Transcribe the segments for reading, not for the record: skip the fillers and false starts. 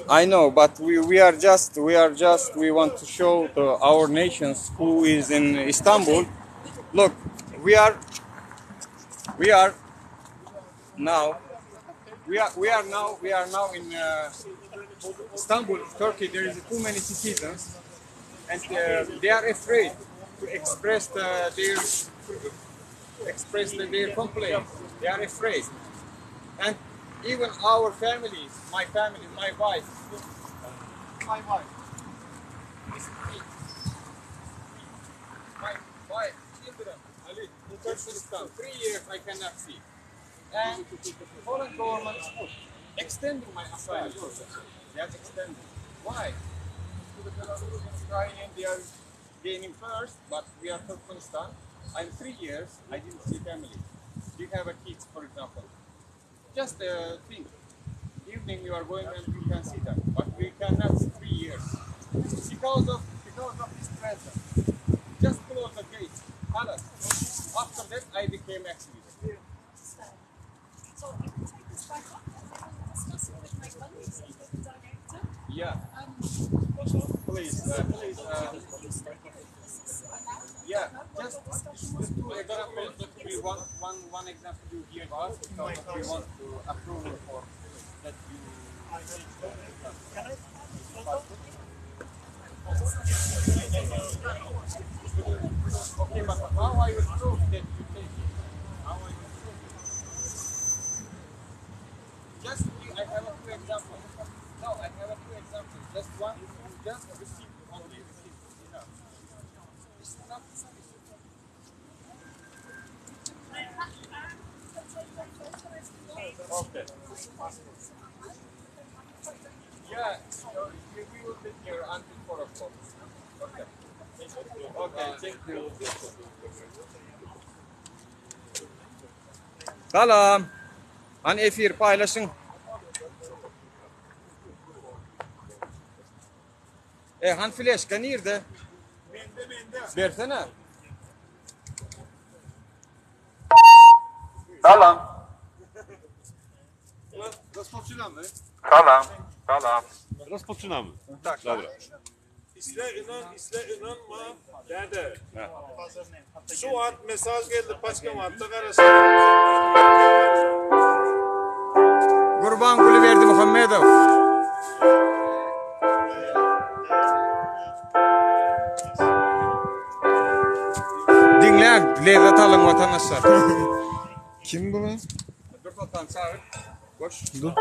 I know, but we, we are just we are just we want to show the, our nations who is in Istanbul. Look, we are we are now we are we are now we are now in uh, Istanbul, Turkey. There is too many citizens, and uh, they are afraid to express the, their express the, their complaint. They are afraid, and even our families, my family, my wife, my wife, this is me, my wife, children, Ali, in Turkmenistan, three years I cannot see. And foreign government extending my asylum process. They are extending. Why? Because Ukrainian, they are gaining first, but we are Turkmenistan. I'm 3 years, I didn't see family. You have a kids, for example. Just uh, think, evening you are going and you can see them, but we cannot see 3 years. Because of, because of this president. Just close the gate, palace. After that, I became activist. So I can take this back up and I will discuss it with my colleagues and with the director. Yeah, Um, please, uh, please, uh, if you stay here, if this is allowed, I yeah, don't know what just your discussion was. the two examples that we want, one, one example you give us, because we want to approve for that you Okay, but how I will prove that you take it? How I will prove it? Just I have a two examples. No, I have a two examples. Just one, just receipt only receipt enough. This is not Okay. Yeah, so we, we will be here until 4 o'clock. Okay. Okay, thank you. Salam. Hani efir paýlaşyň. E han fleşka nirde? Mende mende. Bersene. Salam. Rozpoczynamy. Salam. Salam. Rozpoczynamy. Tak. Dobra. Isle inan, isle inanma dede. Şu an mesaj geldi paçkamatda garaşýar. Gurbanguly Berdimuhamedow. Diňläň, lezzet alyň watandaşlar. Kim bu lan? Dur Soltan çagyr. Goş. Dur.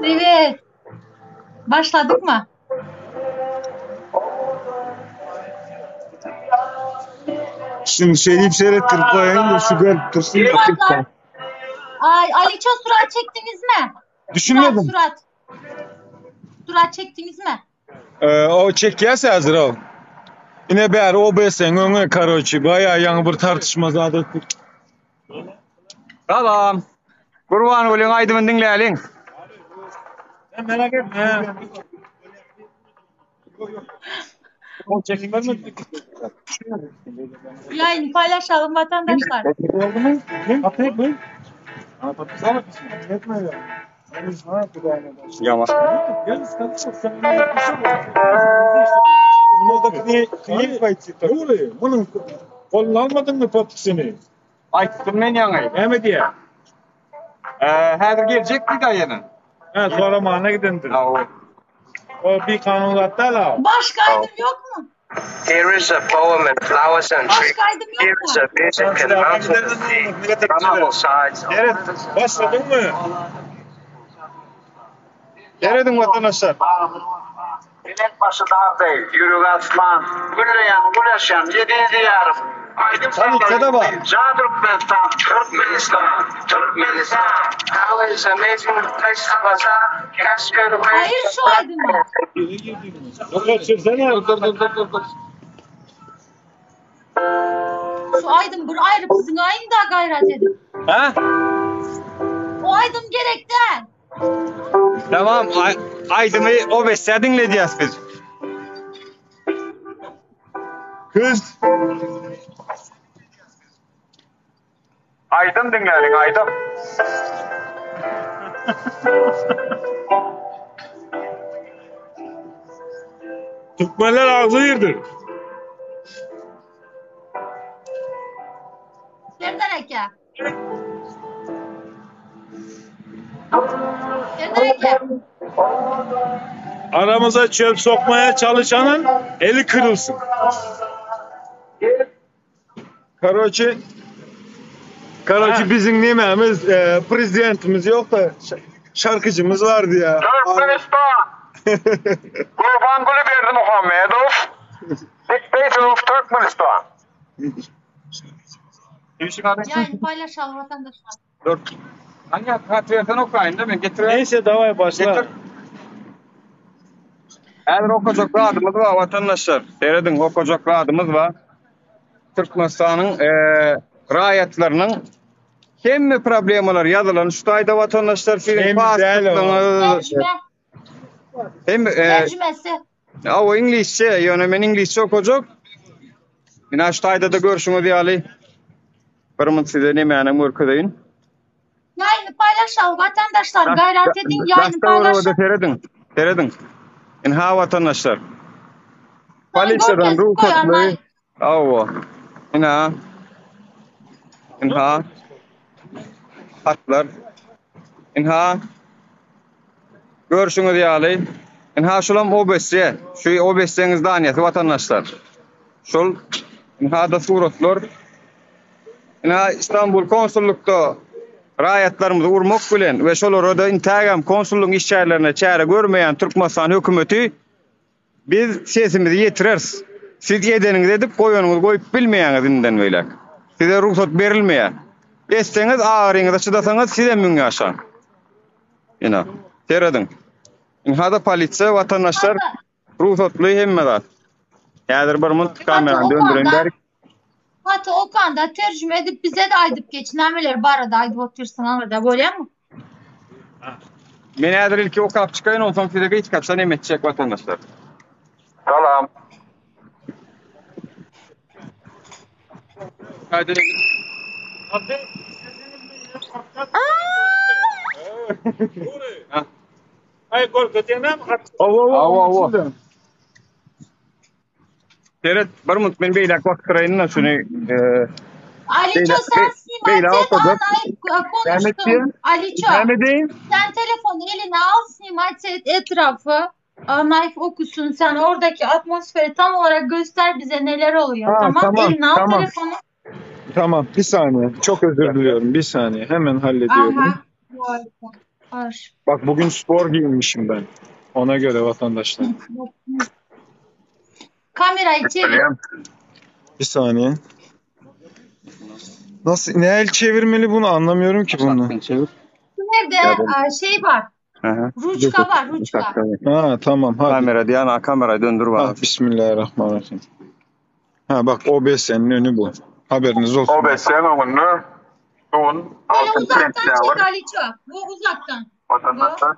Privet. Başladık mı? Şimdi şey deyip seyrettirip koyayım da şu görüp dursun da. Suratlar. Ay Aliço surat çektiniz mi? Surat Düşünmedim. surat. Surat çektiniz mi? Ee, o çekýärse häzir o. Ine bäri OBS-iň öňi karoçi baýa ýaňy bir tartyşma zat etdik. Salam. Gurbangulyň aýdymyny diňläliň. Sen merak etme. O çekilmez mi? Yayını paylaşalım vatandaşlar. Oldu mu? Ne? Bu? Ýama. Munuň golunu almadyň mı podpisini? Aýtdym men ýaňy. Näme diýýär? Ee, häzir geljek diýdi aýany. Ha, soramana gidendir. Ha, o. O bir kanun zatda Başka aydın yok mu? Here is a poem in flowers and trees. Başka aydın Here yok is mu? a music and mountains and sea. From all sides. Evet, başladın mı? Nereden vatandaşlar? Millet başı dağ değil, yürü aslan. Gülleyen, güleşen, yediği diyarım. Aydın Tabii, Kadaba. Can Türkmenistan, Türkmenistan, Türkmenistan. How is amazing place to bazaar. Caspian Hayır şu aydın mı? Dur kaçırsana. Dur dur dur dur dur. Şu aýdym bir aýryp zyňaýyň da gaýrat edip. Ha? O aýdym gerek däl. Tamam, aýdymy OBS-de diňledýäs biz. Kız. Aýdym diňläliň, aýdym. Türkmenler agzybirdir. Serdar aka. Serdar aka. Aramıza çöp sokmaya çalışanın eli kırılsın. Karoçi Karoçi bizim nemämiz, e, prezidentimiz ýok da şarkyjymyz bardy ya. Türkmenistan. Gurbanguly Berdimuhamedow, dictator of Turkmenistan. Ýaýyny paýlaşaly watandaşlar. Dur. Hangi hat versen okayyn da men getireyim. Neyse davay başla. Getir. Häzir okajak zadymyz bar watandaşlar. Serediň okajak zadymyz bar. Türkmenistanyň raýatlarynyň hemme problemalar ýazylan şu taýda watandaşlar siziň pasportyňyz Hem terjimesi. O iňlisçe, ýöne men iňlisçe okajak. Ina şu taýda da görşüňiz ýaly bir munt size nemäni görkezeýin. Ýaýyny paýlaşaly watandaşlar gaýrat ediň ýaýyny paýlaşyň. Serediň. Serediň. Inha watandaşlar. Polisiýadan rugsatly. Hawa. Ina. Inha. Hatlar. Inha. Görşüňiz ýaly. Inha şulam OBS. Şu OBS-niň zdaniýasy watandaşlar. Şol inha-da suratlar. Ina Istanbul konsullukda raýatlarymyzy urmak bilen we şolara-da intägem konsullygyň işgärlerine çäre görmeýän Türkmenistan hökümeti biz sesimizi ýetireris. Siz edeniňizi edip, goýanyňyzy goýup bilmeýäňiz indiden beýläk. Size rugsat berilmeýär. Etseňiz, agyryňyza çydasaňyz sizem müň ýaşaň. Ina, serediň. Inha-da polisiýa watandaşlar Rugsatly hemme zat. Häzir bir munt kamerany döndüreýin bärik. Haty okanda terjime edip bize-de aýdyp geç nämeler barada aýdyp otyrsyň aňyrda bolýamy? Men häzir ilki okap çykaýyn onsoň size gysgaça neme etjek watandaşlar. Salam. Ha. Ay görkezýänem Awa awa. Seret, bir minut men beýläk bakdyraýyn-da şuny. E, Aliço sen beýle snimat et, okajak. anayıp konuştun. Aliço Näme diýeyim? sen telefonu eline al snimat et etrafı. Anayıp okusun sen oradaki atmosferi tam olarak göster bize neler oluyor Ha, tamam? tamam, Eline al tamam. telefonu. Tamam bir saniye. Çok özür diliyorum. Bir saniye. Hemen hallediyorum. Aha. Harika. Var. Bak bugün spor giyinmişim ben. Ona göre vatandaşlar. Kamerayı çevir. Bir saniye. Nasıl ne el çevirmeli bunu anlamıyorum ki bunu. Çevir. Nerede e, şey var. Aha. Ruçka var ruçka. Ha tamam hadi. Kamera diyen ha kamerayı döndür bana. Ha, Bismillahirrahmanirrahim. Ha bak OBS'nin önü bu. Haberiniz olsun. OBS'nin önünü Sun Böyle 6. uzaktan çek sentyabr Aliço. Bu uzaktan. vatandaşlar.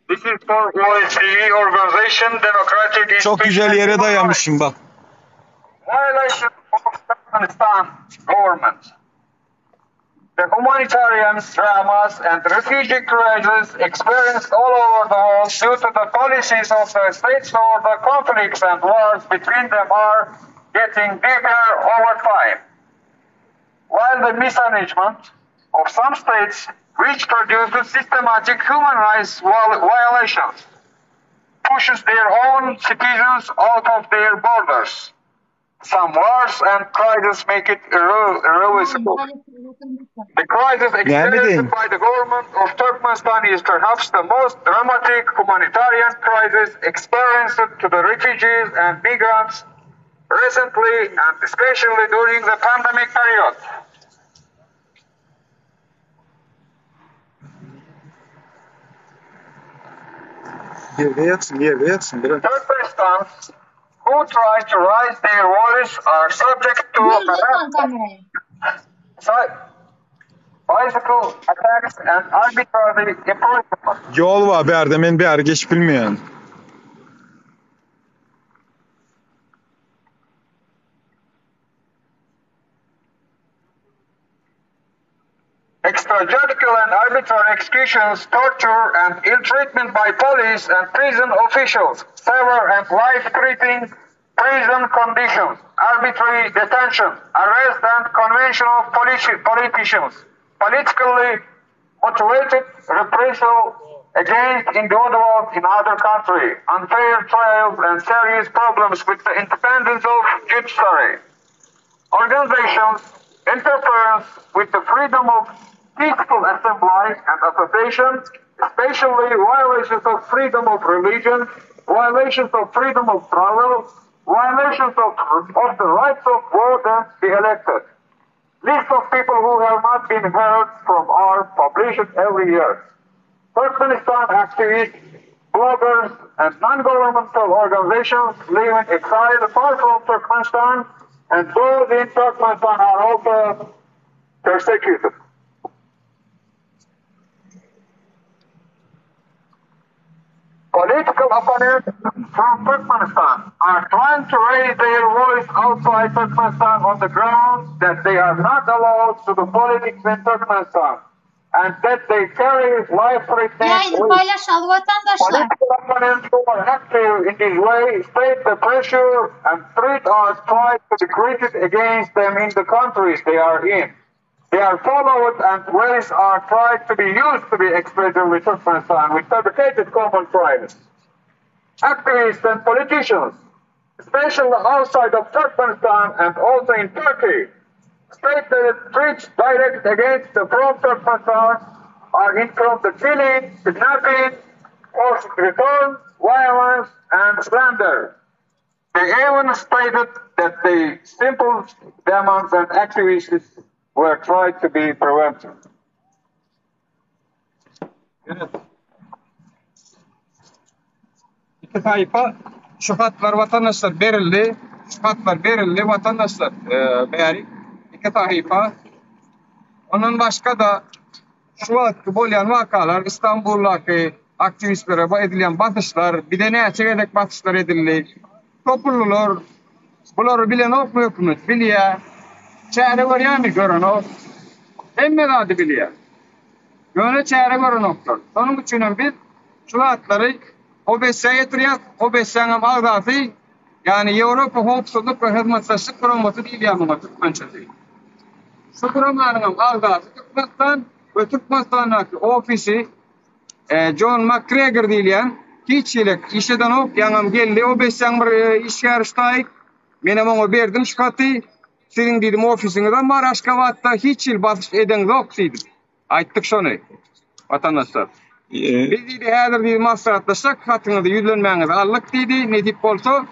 This is for OSCE Organization Democratic Çok güzel yere dayamışım bak. Violation of Turkmenistan government. The humanitarian dramas and refugee crisis experienced all over the world due to the policies of the states or the conflicts and wars between them are getting deeper over time. While the mismanagement of some states, which produces systematic human rights violations, pushes their own citizens out of their borders. Some wars and crises make it irreversible. The crisis experienced by the government of Turkmenistan is perhaps the most dramatic humanitarian crisis experienced to the refugees and migrants recently and especially during the pandemic period. Ýerde ýatsyn, ýerde ýatsyn. Bırak. Turkmenistan's who try to raise their voice are subject to Buyur lütfen kamerayı. Physical attacks and arbitrary imprisonment. Ýol bar bärde men bäri geçip bilmeýän. Extrajudicial and arbitrary executions, torture and ill treatment by police and prison officials, severe and life-threatening prison conditions, arbitrary detention, arrest and convention of politi politicians, politically motivated reprisal against individuals in other countries, unfair trials and serious problems with the independence of judiciary. Organizations, interference with the freedom of peaceful assembly and association, especially violations of freedom of religion, violations of freedom of travel, violations of, of the rights of vote and be elected. List of people who have not been heard from are published every year. Turkmenistan activists, bloggers, and non-governmental organizations live in exile far from Turkmenistan, and those in Turkmenistan are also persecuted. Political opponents from Turkmenistan are trying to raise their voice outside Turkmenistan on the grounds that they are not allowed to do politics in Turkmenistan and that they carry life-threatening Yayını paylaşalım vatandaşlar. Political opponents who are active in this way state the pressure and threat are tried to be created against them in the countries they are in. They are followed and ways are tried to be used to be extradited with Turkmenistan with fabricated common crimes. Activists and politicians, especially outside of Turkmenistan and also in Turkey, state that threats direct against the from Turkmenistan are in from the killing, kidnapping, forced return, violence, and slander. They even stated that the simple demands and activists were tried to be prevented. Evet. Iki saýpa şu hatlar watandaşlar berildi. Şu hatlar berildi watandaşlar. E, bäri iki sahypa. Ondan başga da şu wagtky bolýan wakalar İstanbuldaky aktiwistlere edilýän basyşlar, bir de näçe gezek basyşlar edildi. Topullular bulary bilenokmy hökümet bilýär. Çäre görýärmi görenok. Hemme zady bilýär. Ýöne çäre görenoklar. Şonuň üçin hem biz şu zatlary OBSE getirýäs. OBSE-niň agzasy, ýagny Ýewropa Howpsuzlyk we Hyzmatdaşlyk Guramasy diýilýär muňa türkmençesi. Şu guramanyň hem agzasy Türkmenistan we Türkmenistandaky ofisi Jon MakGregor diýilýän hiç hili iş edenok, ýaňam geldi OBSE-niň bir işgäri ştaýk. Menem oňa berdim şu haty. Siziň diýdim ofisiňizem bar Aşgabatda, hiç hili basyş edeňzok diýdim. Aýtdyk şony watandaşlar. Biz diýdi häzir diýdi maslahatlaşsak hatyňyzy ýüzlenmäňizi aldyk diýdi. Nesip bolsa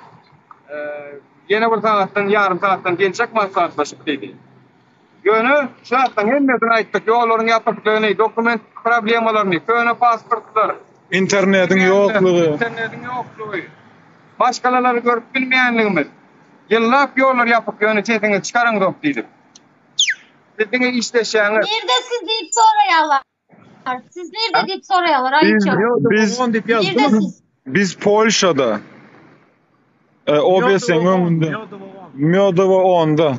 ýene bir sagatdan ýarym sagatdan geljek maslahatlaşyp diýdi. Ýöne şu zatlaryň hemmesini aýtdyk. Ýollaryň ýapyklygyny, dokument problemalaryny, köne pasportlar, Internetiň ýoklugy. Internetiň ýoklugy. Maşgalalary görüp bilmeýänligimiz. Ýyllap ýollar ýapyk ýöne sesiňizi çykaryňzok diýdik. Siz diňe işleşýäňiz. Nirde siz diýip soraýarlar. Siz nirde diýip soraýarlar Biz Aýça. biz Nirde siz? biz Polşada. E, OBS-niň öňünde. Miodowa 10-da.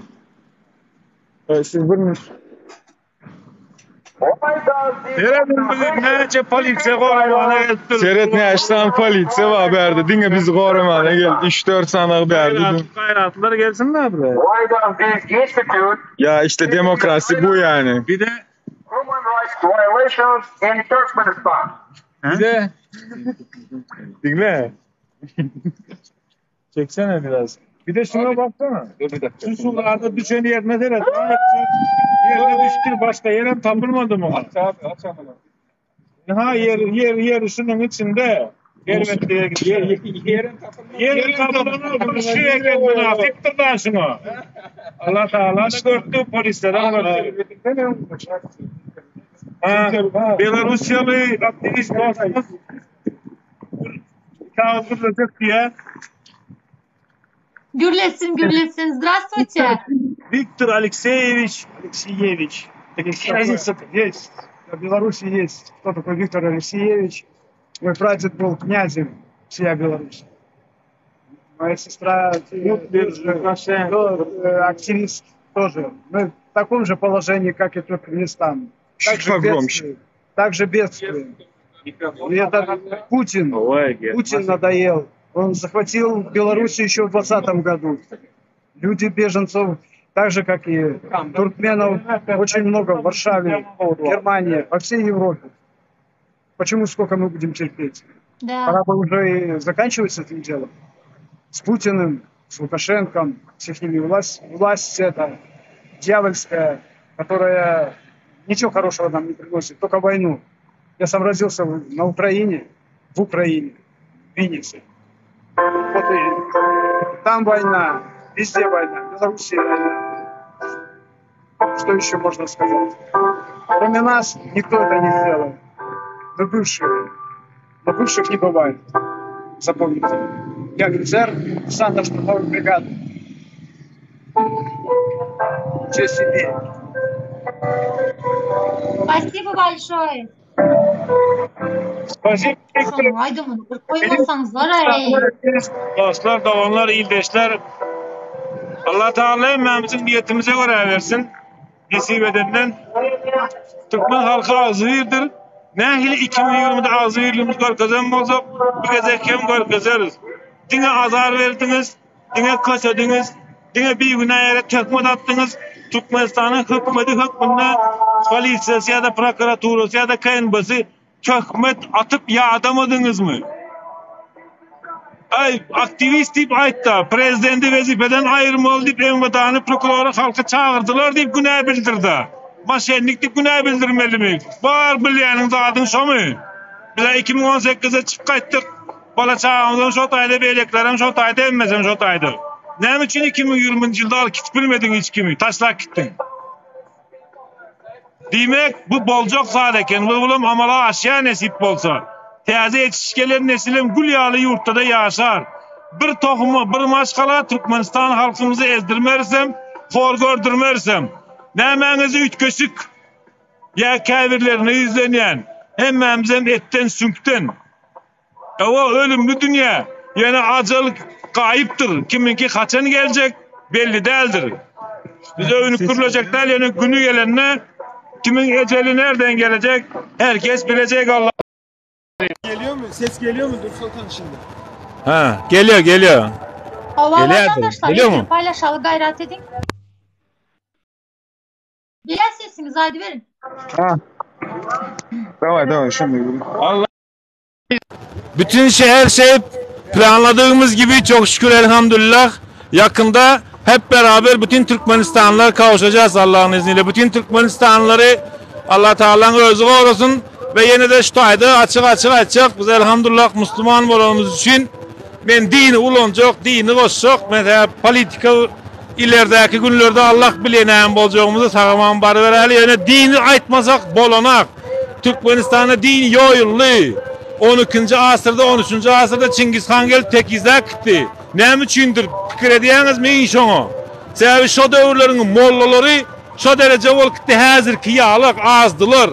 E, siz bir Serediň bizi näçe polisiýa goramana gelipdir. Seret näçe sany polisiýa bar bärde. Diňe bizi goramana geldi. 3-4 sany bärde. Gaýratly gaýratlylar gelsinler bile. Why does this institute Ya işte demokrasi bu yani. Bir de human rights violations in Turkmenistan? bir de Dinle. çeksene biraz. Bir de şuna baksana. Dur bir dakika. Şu sularda düşen yerine seret. Yerine düştü başka yerem tapılmadı mı? Aç abi aç abi. Ha yer yer yer şunun içinde. Elbette yer Yerin tapılmadı. yer tapılan şu eken münafıktır da şunu. Allah Teala da gördü polislere gördü. Ha, Belarusyalı aktivist dostumuz kağıt diye. Gürletsin, gürletsin. Здравствуйте. Виктор Алексеевич Алексеевич. Разница есть. В Беларуси есть. Кто такой Виктор Алексеевич? Мой прадед был князем всея Беларуси. Моя сестра э, активист тоже. Мы в таком же положении, как и Туркменистан. Также бедствуем. Также бедствуем. И это Путин. Путин надоел. Он захватил Беларусь еще в 2020 году. Люди беженцев, так же как и туркменов, очень много в Варшаве, в Германии, по всей Европе. Почему сколько мы будем терпеть? Да. Пора бы уже и заканчивать с этим делом. С Путиным, с Лукашенком, с их власть, власть эта дьявольская, которая ничего хорошего нам не приносит, только войну. Я сам родился на Украине, в Украине, в Виннице. Вот и там война, везде война, в Беларуси война. Что еще можно сказать? Кроме нас никто это не сделает. Мы бывшие. Но бывших не бывает. Запомните. Я офицер десантно-штурмовой бригады. Честь имею. Спасибо большое. Спасибо. Şonuň aýdymyny bir goýmasaňyzlar-aý. Dostlar, doganlar, ildeşler. Allah Teala hemmämiziň niýetimize görä bersin. Nesip edenden. Türkmen halky agzybirdir. Nähili 2020-de agzybirligimizi görkezen bolsak, bu gezek hem görkezeris. Diňe azar berdiňiz, diňe kösediňiz, diňe bigünä ýere töhmet atdyňyz. Türkmenistanyň hökümeti hökmünde polisiýasy ýa-da prokuraturasy ýa-da KNB-si töhmet atyp ýadamadyňyzmy? Aý, aktiwist diýip aýtda, prezidenti wezipeden aýyrmaly diýip MWD-ny prokurory halka çagyrdylar diýip günä bildirdi. Maşennik diýip günä bildirmelimi? Bar bilýäniň zadyň şomy? Biz-ä 2018-de çykyp gaýtdyk. Bala çagamyzam şo taýda, beýlekilerem şo taýda, hemmesem şo taýda. Näme üçin 2020-nji ýylda alyp gidip bilmediň hiç kimi, taşlap gitdiň? Diýmek, bu boljak zat eken we bulam amala aşýar nesip bolsa. Täze ýetişip gelen nesilem gül ýaly ýurtda-da ýaşar. Bir tohuma, bir maşgala Türkmenistan halkymyzy ezdirmerisem, hor gördürmerisem. Nämäňizi üýtgeşik ýa käbirlerine ýüzlenýän. Hemmämizem etden, süňkden. Hawa, ölümli dünýä. Ýöne ajal gaýypdyr. Kimiňki haçan geljek belli däldir. Biz öwünip gürlejek däl, ýöne güni gelende kimiň ejeli nerden gelecek her kes bilecek Allah. Geliyor mu? Ses geliyor mu Dur şimdi? Ha, geliyor, geliyor. Hawa Gelýärdir. watandaşlar Geliyor efiri mu? paýlaşaly gaýrat ediň. Gelýär sesiňiz aýdyberiň. Ha. Daway daway şimdi. Allah Bütün şey her şey planladığımız gibi çok şükür elhamdülillah yakında hep beraber bütün Türkmenistanlılar kavuşacağız Allah'ın izniyle. Bütün Türkmenistanlıları Allah Teala'nın özü korusun ve yine de şu taýda açyk açyk aýtjak biz elhamdülillah Müslüman bolanymyz üçin men dini ulanjak, dini goşjak, mesela politika ilerdäki günlerde Allah bilýär näme boljagymyzy sagaman barybereli ýöne dini aýtmasak bolanak. Türkmenistanda din ýoýuldy. On ikinji asyrda, on üçünji asyrda Çingiz han gelip tekizläp gitdi. Näme üçindir pikir edýäňizmi iň şoňa? Sebäbi şo döwürleriň mollalary şo dereje bolup gitdi häzirki ýalak azdylar.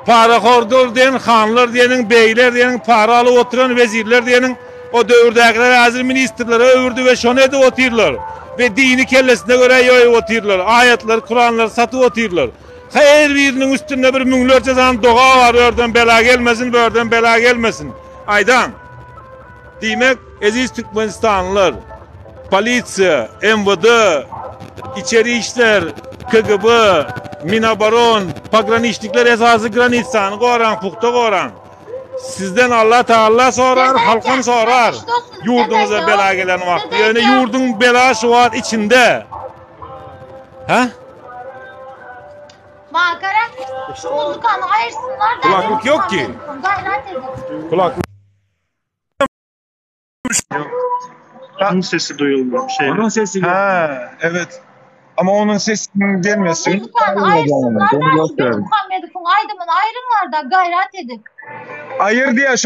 Parahordyr diýen hanlar diýeniň, begler diýeniň, para alyp oturan wezirler diýeniň o döwürdäkiler häzir ministrlere öwürdi we şony edip otyrlar. We dini kellesine görä ýoýup otyrlar. Aýatlary, Kuranlary satyp otyrlar. Her biriniň üstünde bir müňlerçe sany doga bar, örden bela gelmesin, börden bela gelmesin. Aýdaň. Diýmek, eziz türkmenistanlylar, polisiýa, MWD, içeri işler, KGB, Minaboron, pograniçnikler esasy granitsany goraň, pugta goraň. Sizden Allah Taala sorar, halkam sorar. Ýurduňyza bela gelen wagty. Ýöne ýurduň bela şu wagt içinde. Hä? Maňa gara şu muzykany aýyrsynlar da Kulaklyk ýok ki. Gaýrat edin. Kulaklyk. Onun sesi duyulmuyor. Şey. Onun sesi Ha, evet. Ama onun sesinin gelmesin. Muzykany aýyrsynlar da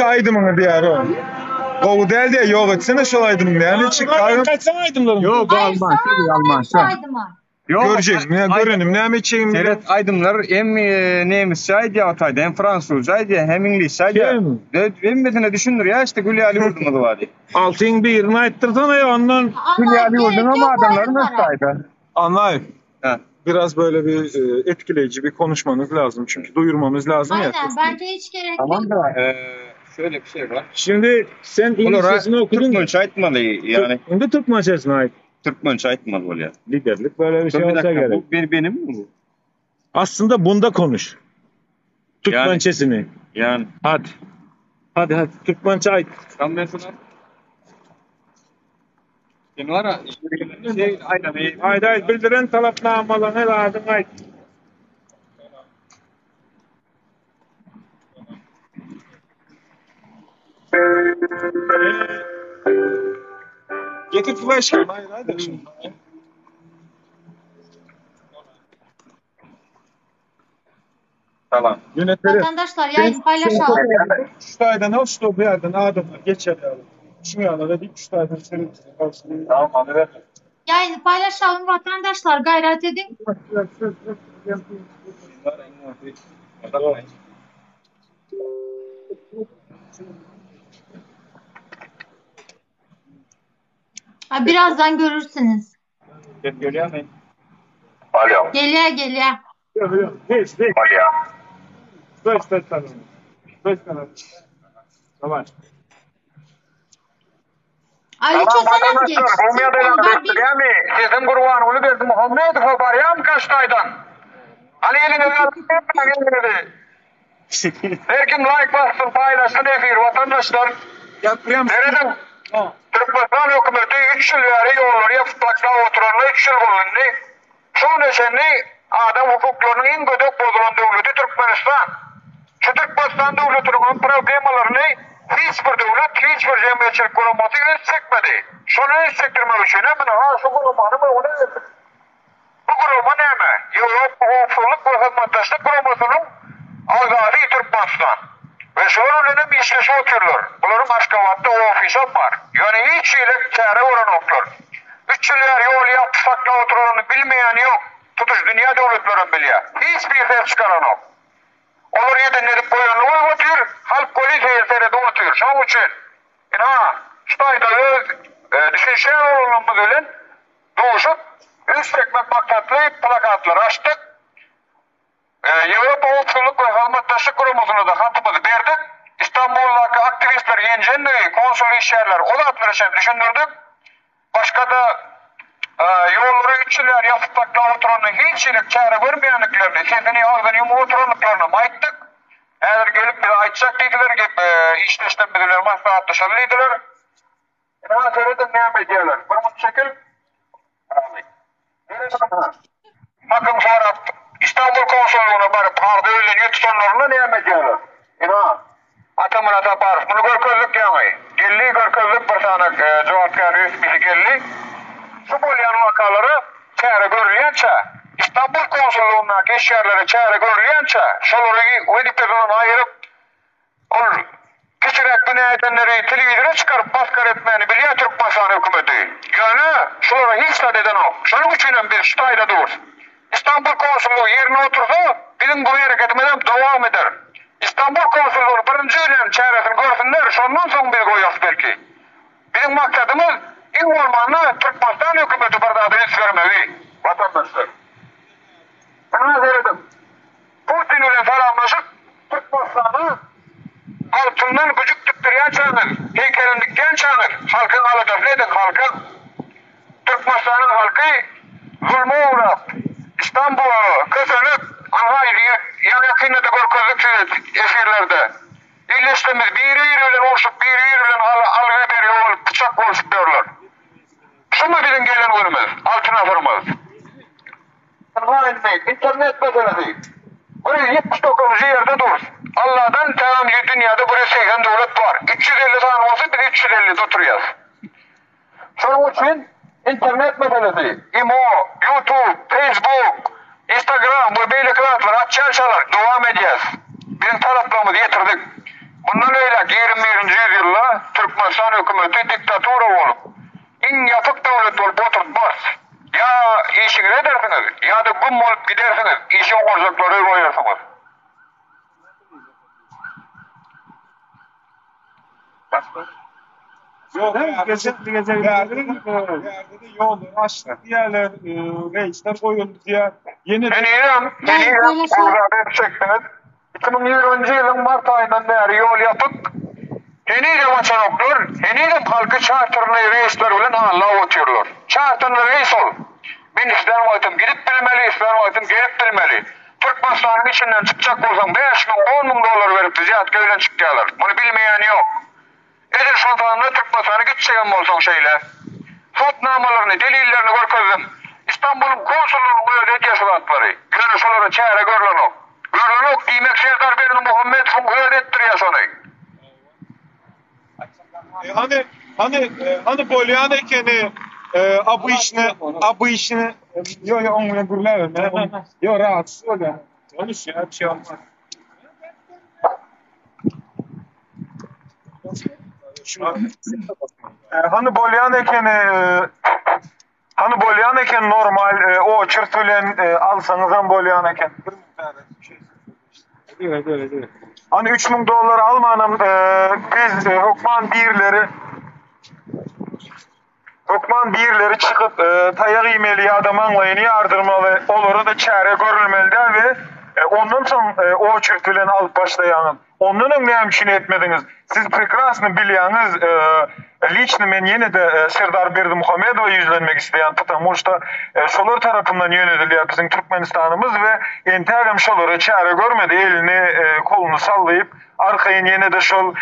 şu Gowy däl diýýär, ýok etsene şol aýdymyň näme üçin? Gaýtsaň aýdymlaryň. Ýok, Hayır Alman, sana Alman. şu aydıma. Ýok, Görjek, men görenim näme içegim. Seret aýdymlar hem e, nemisçe aýdýar otaýda, hem fransuzça aýdýar, hem iňlisçe aýdýar. Kim? Hemmesine düşündirýär işte gül ýaly ýurdumyz bar diýip. Altyň birini aýtdyrsana ya ondan. Gül Ama ýaly gerek ýurduň yok ama bu adamlary aydımlara. nasıl aýdar? Anlaý. Ha. Biraz böyle bir e, etkileyici bir konuşmanız lazım. Çünkü duyurmamız lazım ya. Aynen bence hiç gerek yok. Tamam da e, şöyle bir şey var. Şimdi sen Olara İngilizcesini okudun. Türkmençe aýtmaly yani Şimdi Türkmençesini ait. Türkmençe aýtmaly bolýar. Liderlik böyle bir şey Dur bir olsa dakika gerek. bu bir benim mi bu? Aslında bunda konuş. Türkmençesini. Yani Hadi. Hadi hadi. Türkmençe ait. tam mesela Şimdi var ya şey aynen Haydi haydi bildiren talapnamalarını lazım ait. Getir flash Hayır hayır. Şimdi. Tamam. Yönetleri. Vatandaşlar yayın paylaşalım. Şu taydan al şu bir yerden adamlar geçer yani. Şu yana da bir şu taydan senin kalsın. Tamam abi. Yayını paylaşalım vatandaşlar gayret edin. Ha, birazdan görürsünüz. Görüyor musun? Alo. Geliyor geliyor. Yok yok. Hiç hiç. Alo. Sтой, sтой, sтой. Sтой, sтой. Давай. Ali Tamam Çosan'a mı geç? vatandaşlar Rumya'da Telefonu var bir yani Sizin Gurbanguly Berdimuhamedow barýan Kaştaýdan. Hani elini elini. Her kim like bassyn, paýlaşsyn efir vatandaşlar. Ya prям Nereden? Türkmenistan hökümeti 3 ýyl bäri ýollary ýapyp taklap oturanlar 3 ýyl bolundy. Şu neşenli adam hukuklarynyň iň gödek bozulan döwleti Türkmenistan. Şu Türkmenistan döwletiniň problemalaryny hiç bir döwlet, hiç bir jemgyýetçilik guramasy üns çekmedi. Şonu üns çektirmek üçin hem ha şu guramany we ony bu gurama näme? Ýewropa Howpsuzlyk we Hyzmatdaşlyk Guramasynyň agzasy Türkmenistan. We şolar bilen hem işleşip otyrlar. Bularyň Aşgabatda ofisi bar. Ýöne hiç hili çäre görenoklar. 3 ýyl bäri ýol ýapyp saklap oturanyny bilmeýän ýok. Tutuş dünýä döwletlerem bilýär. Hiç bir ses çykaranok. Olar ýeden edip goýanyny goýup otyr, halk polisiýa seredip otyr. Şonuň üçin ina şu taýda öz e, düşünşen bolanymyz bilen duşup üns çekmek maksatly plakatlar açdyk. E, Ýewropa Howpsuzlyk we Hyzmatdaşlyk Guramasyna da hatymyzy berdik. İstanbul'daki aktivistler ýenjenligi, konsul işgärler o zatlar üçin düşündirdik. Başga da e, ýollary üçler ýapyp taklap oturanyny hiç ýelik çäre görmeýändiklerini, sesini agzyny ýumup oturandyklaryny aýtdyk. Häzir gelip bize aýtjak diýdiler, gelip e, işleşden bizler maslahatlaşaly diýdiler. Ina seredin näme edýärler. Bir mun çekil. Bakın sorap İstanbul konsolluğuna baryp harda öýlenýär tutanlaryna näme edýärler? Ina Atamyrat Aparow bunu görkezdik ýaňy. Geldi görkezdik bir sany e, jogapkär resmisi geldi. Şu bolýan wakalary çäre görülýänçe İstanbul konsolluğuna geçýärlere çäre görülýänçe şolary wezipeden aýyryp ol kiçiräk günä edenleri telewizora çykaryp maskara etmäni bilýär Türkmenistan hökümeti. Ýöne şolara hiç zat edenok. Şonuň üçin hem biz şu taýda dur. İstanbul konsolluğu ýerine otursa, biziň bu hereketimiz hem dowam eder. İstanbul konsolluğu birinji bilen çäresini görsünler, şondan soň biz goýarys belki. Biziň maksadymyz iň bolmanda Türkmenistan hökümeti bir zady üns bermegi vatandaşlar. Buna seredin. Putin bilen salamlaşyp Türkmenistany altından güjük dikdirýän çaňyz, heýkelini dikýän çaňyz, halkyň aladasyny edin halkyň. Türkmenistanyň halky zulma uğrap, İstanbul'a kösenip, anha ýaňy ýakynda da görkezdik size efirlerde. Illeşdimiz biri-biri bilen urşup, biri-biri bilen alga berýär bolup, bıçak boluşup diyorlar. Şunu biziň gelen günümüz, altyn asyrymyz. İnternet meselesi. Buraya 79. yerde dur. Allah'dan tamam dünyada buraya 80 devlet var. 350 tane olsa biz 350 oturuyoruz. Şunun için internet meselesi, IMO, YouTube, Facebook, Instagram bu böyle kıratlar, açar devam edeceğiz. Bizim taraflarımızı getirdik. Bundan öyle 21. yüzyılda Türkmenistan hökümeti diktatura bolup, iň ýapyk döwlet bolup oturtmarys. Ýa işiňizi edersiňiz, ýa-da güm bolup gidersiňiz, işi oňarjaklary goýarsyňyz. Ýok, bärde-de ýollary açdyk diýýärler, reýsler goýuldy diýýär. Ýene-de Henizem, Ýaýyn henizem paýlaşalım. gowzada etjeksiňiz. 2020-nji ýylyň mart aýyndan bäri ýol ýapyk. Henizem açanoklar, henizem halky çarterli reýsler bilen aldap otyrlar. Çarterli reýs ol. Men islän wagtym gidip bilmeli, islän wagtym gelip bilmeli. Türkmenistanyň içinden çykjak bolsaň 5000, 10000 dollar berip wzýatka bilen çykýarlar. Muny bilmeýän ýok. Edil şol sanda Türkmenistana gitjegem bolsaň şeýle. Sud namalaryny, delillerini görkezdim. Istanbulyň konsullygynyň özi edýär şu zatlary. Ýöne şolara çäre görlenok. Görlenok diýmek Serdar Berdimuhamedowyň özi etdirýär şony. Hany, hany, hany bolýan ekeni, obyçny, obyçny, ýo, ýo, oň bilen gürläber, men, ýo, rahatsyz bolýan. Konuş ýa, bir şey olmaz. Hany bolýan ekeni, hany bolýan eken normal oçert bilen alsaňyzam bolýan eken. Hany 3000 dollar almanam biz hökman birleri hökman birleri çykyp taýak iýmeli ýa-da maňlaýyny ýardyrmaly, olara-da çäre görülmeli däl we ondan soň oçert bilen alyp başlaýaňyz. Ondan öň näme üçin etmediňiz? Siz prekrasno bilýäňiz, liçno men ýene-de Serdar Berdimuhamedowa ýüzlenmek isleýän, потому что şolar tarapyndan ýönedilýär biziň Türkmenistanymyz we entägem şolara çäre görmedi, elini koluny sallaýyp arkaýyn ýene-de şol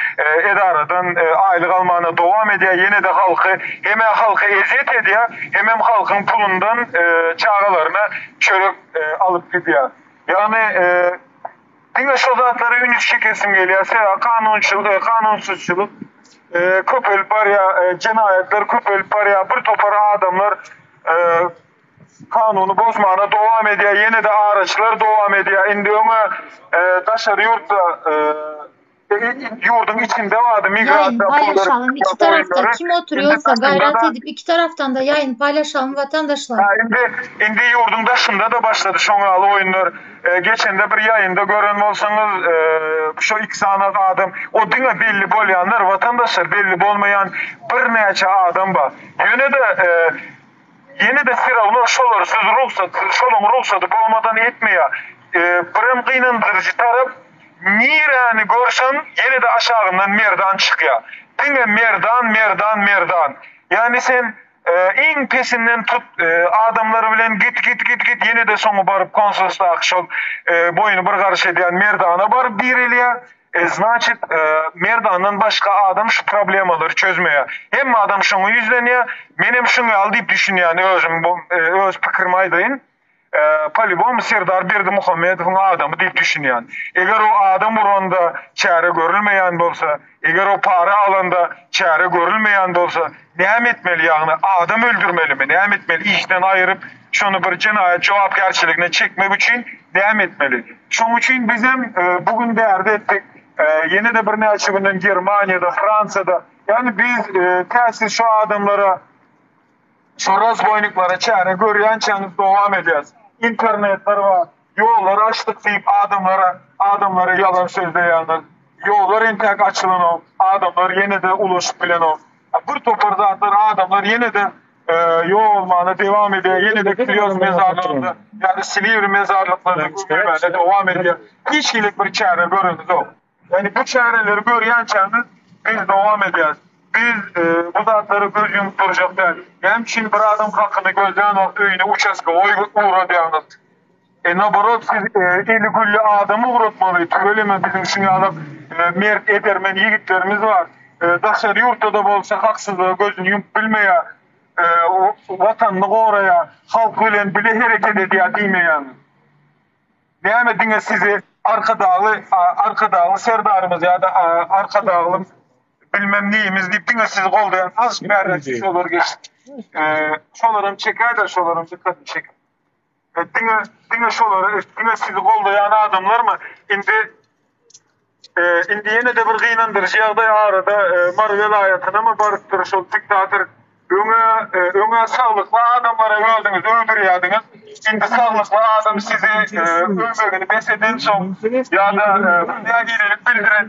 edaradan aýlyk almana dowam edýär, ýene-de halky hem-ä halka ezýet edýär, hemem halkyň pulundan çagalaryna çörek alyp gidýär. Ýagny Diňe şo zatlara ünüs çekesim gelýär. Sebäbi kanunçylyk, kanunsyzçylyk köpelip barýar, jenaýatlar köpelip barýar. Bir topar adamlar kanuny bozmana dowam edýär. Ýene-de araçylar dowam edýär. Indi öňe daşary ýurtda ýurduň içinde bardy Ýaýyn migrasiýa paýlaşalım iki tarafta kim Indi oturuyorsa gaýrat daşynda-da edip iki taraftan da ýaýyn paýlaşalım watandaşlar. Ha, indi indi ýurduň daşynda-da başlady şoň ýaly oýunlar. E, geçende bir ýaýynda gören bolsaňyz, e, şo iki sany adam, o diňe belli bolýanlar, watandaşlar belli bolmaýan birnäçe adam bar. Ýöne-de e, ýene-de firawno şolar siz rugsat, şolaň rugsady bolmadan etmeýär. E, birem gynandyryjy tarap, niräni görseň, ýene-de aşagyndan Merdan çykýar. Diňe Merdan, Merdan, Merdan. Ýagny sen Iň pesinden tut adamlar bilen git git git git ýene-de soňy baryp konsulsdaky şol boýuny bir garyş edýän Merdana baryp direlýär. Znaçit Merdandan başga adam şu problemalary çözmeýär. Hemme adam şoňa ýüzlenýär. Menem şuň ýaly diýip düşünýän özüm bu öz pikirimi aýdaýyn. Polibom Serdar Berdimuhamedowyň adamy diýip düşünýän. Eger o adam uranda çäre görülmeýän bolsa, eger o para alanda çäre görülmeýän bolsa, näme etmeli ýagny adam öldürmelimi, näme etmeli işden aýyryp şony bir jenaýat jogapkärçiligine çekmek üçin näme etmeli? Şoň üçin bizem bu gün bärde etdik. Ýene-de birnäçe günden Germaniýada, Fransiýada ýagny biz tä siz şu adamlara Şu razboýniklara çäre görýänçäňiz dowam edýäs. Internetler bar. Ýollar açdyk diýip adamlara adamlara ýalan sözleýäňiz. Ýollar entäk açylanok. Adamlar ýene-de ulaşyp bilenok. Bir topar zatlar adamlar ýene-de ýogalmana dewam edýär. Ýene-de Klýoz mezarlygynda ýa-da Silivri mezarlyklarynda gömülmäne dowam edýär. Hiç hili bir çäre görenizok. Ýagny bu çäreleri görýänçämiz biz dowam edýäris. Biz bu zatlara göz ýumup durjak däl. Näme üçin bir adam hakyny gözlän wagt öýüne uçastkowoý ugradýaňyz? E naborot siz eli gülli adamy ugratmaly. Tüweleme biziň şuň ýaly mert edermen ýigitlerimiz bar. Daşary ýurtda-da bolsa haksyzlyga gözüni ýumup bilmeýär. Watanyny goraýar, halky bilen bile hereket edýär diýmeýäňiz. Näme diňe sizi Arkadagly Arkadagly Serdarymyz ýa-da Arkadagly bilmem neýimiz diýip diňe sizi goldaýan azajyk bärräk şolar geçip şolaram çekäýdä şolaram dykgatyny çekip. Diňe diňe şolary diňe sizi goldaýan adamlarmy indi. Indi ýene-de bir gynandyryjy ýagdaý arada Mary welaýatynamy barypdyr şol diktator öňe öňe saglykly adamlara özüňiz öldürýärdiňiz indi saglykly adam sizi ölmegini bes edensoň ýa-da bir nägilelik bildiren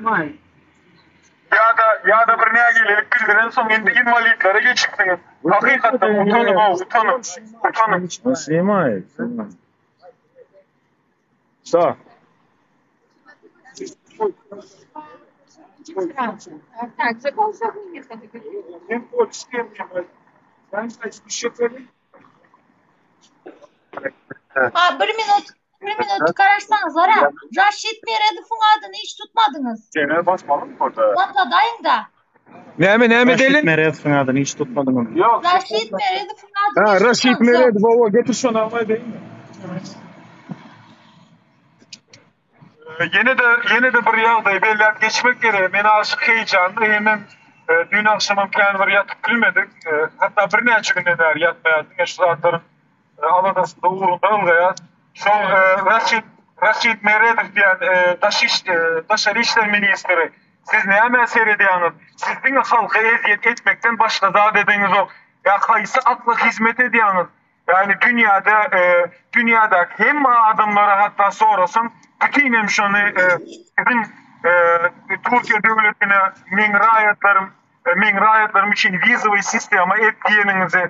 ýa-da ýa-da bir nägilelik bildirensoň indi inwalidlere geçipsiňiz hakykatdan utanyň-ow utanyň utanyň. Snimaý. Что? Ha bir minut, bir minut garaşsaňyz ara. Raşid Meredowyň adyny hiç tutmadyňyz. Seni basmalymy burada? Ýatladaýyň da. Näme näme Raşid delin? Meredowyň adyny hiç tutmadyňyz. Yok. Raşid Meredowyň adyny Ha hiç Raşid tutmadyňyz. Meredow owa getir şony almaý deýin. Ýene-de ýene-de bir ýagdaýy belläp geçmek gerek. Men aşyk heýjanly hemem düýn agşamam kän bir ýatyp bilmedik. Hatda birnäçe günden bäri ýatmaýarys. Diňe şu zatlaryň aladasynda ugrunda ylgaýarys. Şol Raşid Raşid Meredow diýen daş iş daşary işler ministri siz nämä seredýäňiz? Siz diňe halka ezýet etmekden başga zat edeňizok. Ýa haýsy akla hizmet edýäňiz? Ýagny dünýäde dünýädäki hemme adamlara hatda sorasaň bütin hem şony siziň Türkiýe döwletine meň raýatlarym meň raýatlarym üçin wizowy sistema et diýeniňizi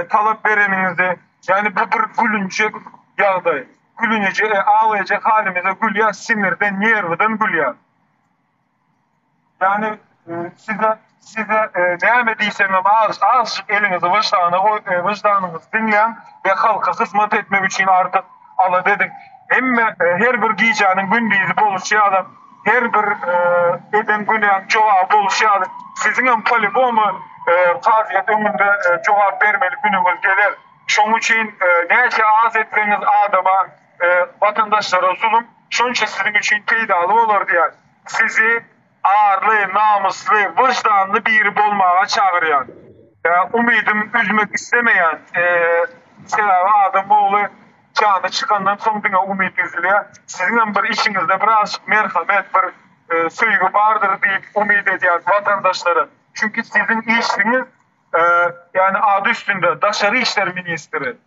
talap bereniňizi ýagny bu bir gülünjek ýagdaý gülüniji aglaýjak halymyza gülýär sinirden nerwiden gülýär. Ýagny size size näme diýsemem az azjyk eliňizi wyždana goý wyždanyňyzy diňläň we halka hyzmat etmek üçin artyk alada ediň. Hemme her bir gijäniň gündizi boluşy ýaly her bir eden günäň jogaby boluşy ýaly siziňem poliboma kazyýet öňünde jogap bermeli günüňiz geler. Şoň üçin näçe az etseňiz adama watandaşlara zulum şonça siziň üçin peýdaly bolar diýýär. Sizi arly, namysly, wyždanly biri bolmaga çagyrýan. Umydym üzmek islemeýän. Sebäbi adam ogly jany çykandan soň diňe umyt üzülýär. Siziňem bir içiňizde birazjyk merhamet, bir söýgi bardyr diýip umyt edýän watandaşlara. Çünki siziň işiňiz, ýagny ady üstünde daşary işler ministri.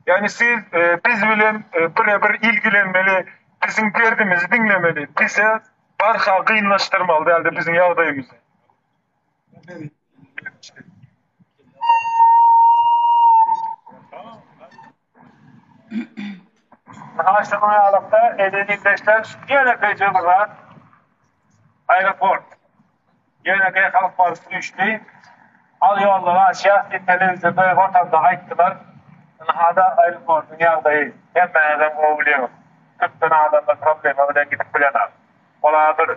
Ýagny siz biz bilen bire-bir ilgilenmeli, biziň derdimizi diňlemeli, bize barha gynlaşdyrmaly däldi biziň ýagdaýymyzy. Ynha şunuň ýalykda eziz ildeşler ýönekeýje bir zat aeroport. Ýönekeý halk baryp düşdi. Al ýollary açýas diýip telewizorda Watanda aýtdylar. Ynha-da aeroportyň ýagdaýy. Hemmäňizem gowy bilýäňiz. Türkmen adamlar problema bilen gidip bilenok. Ola bir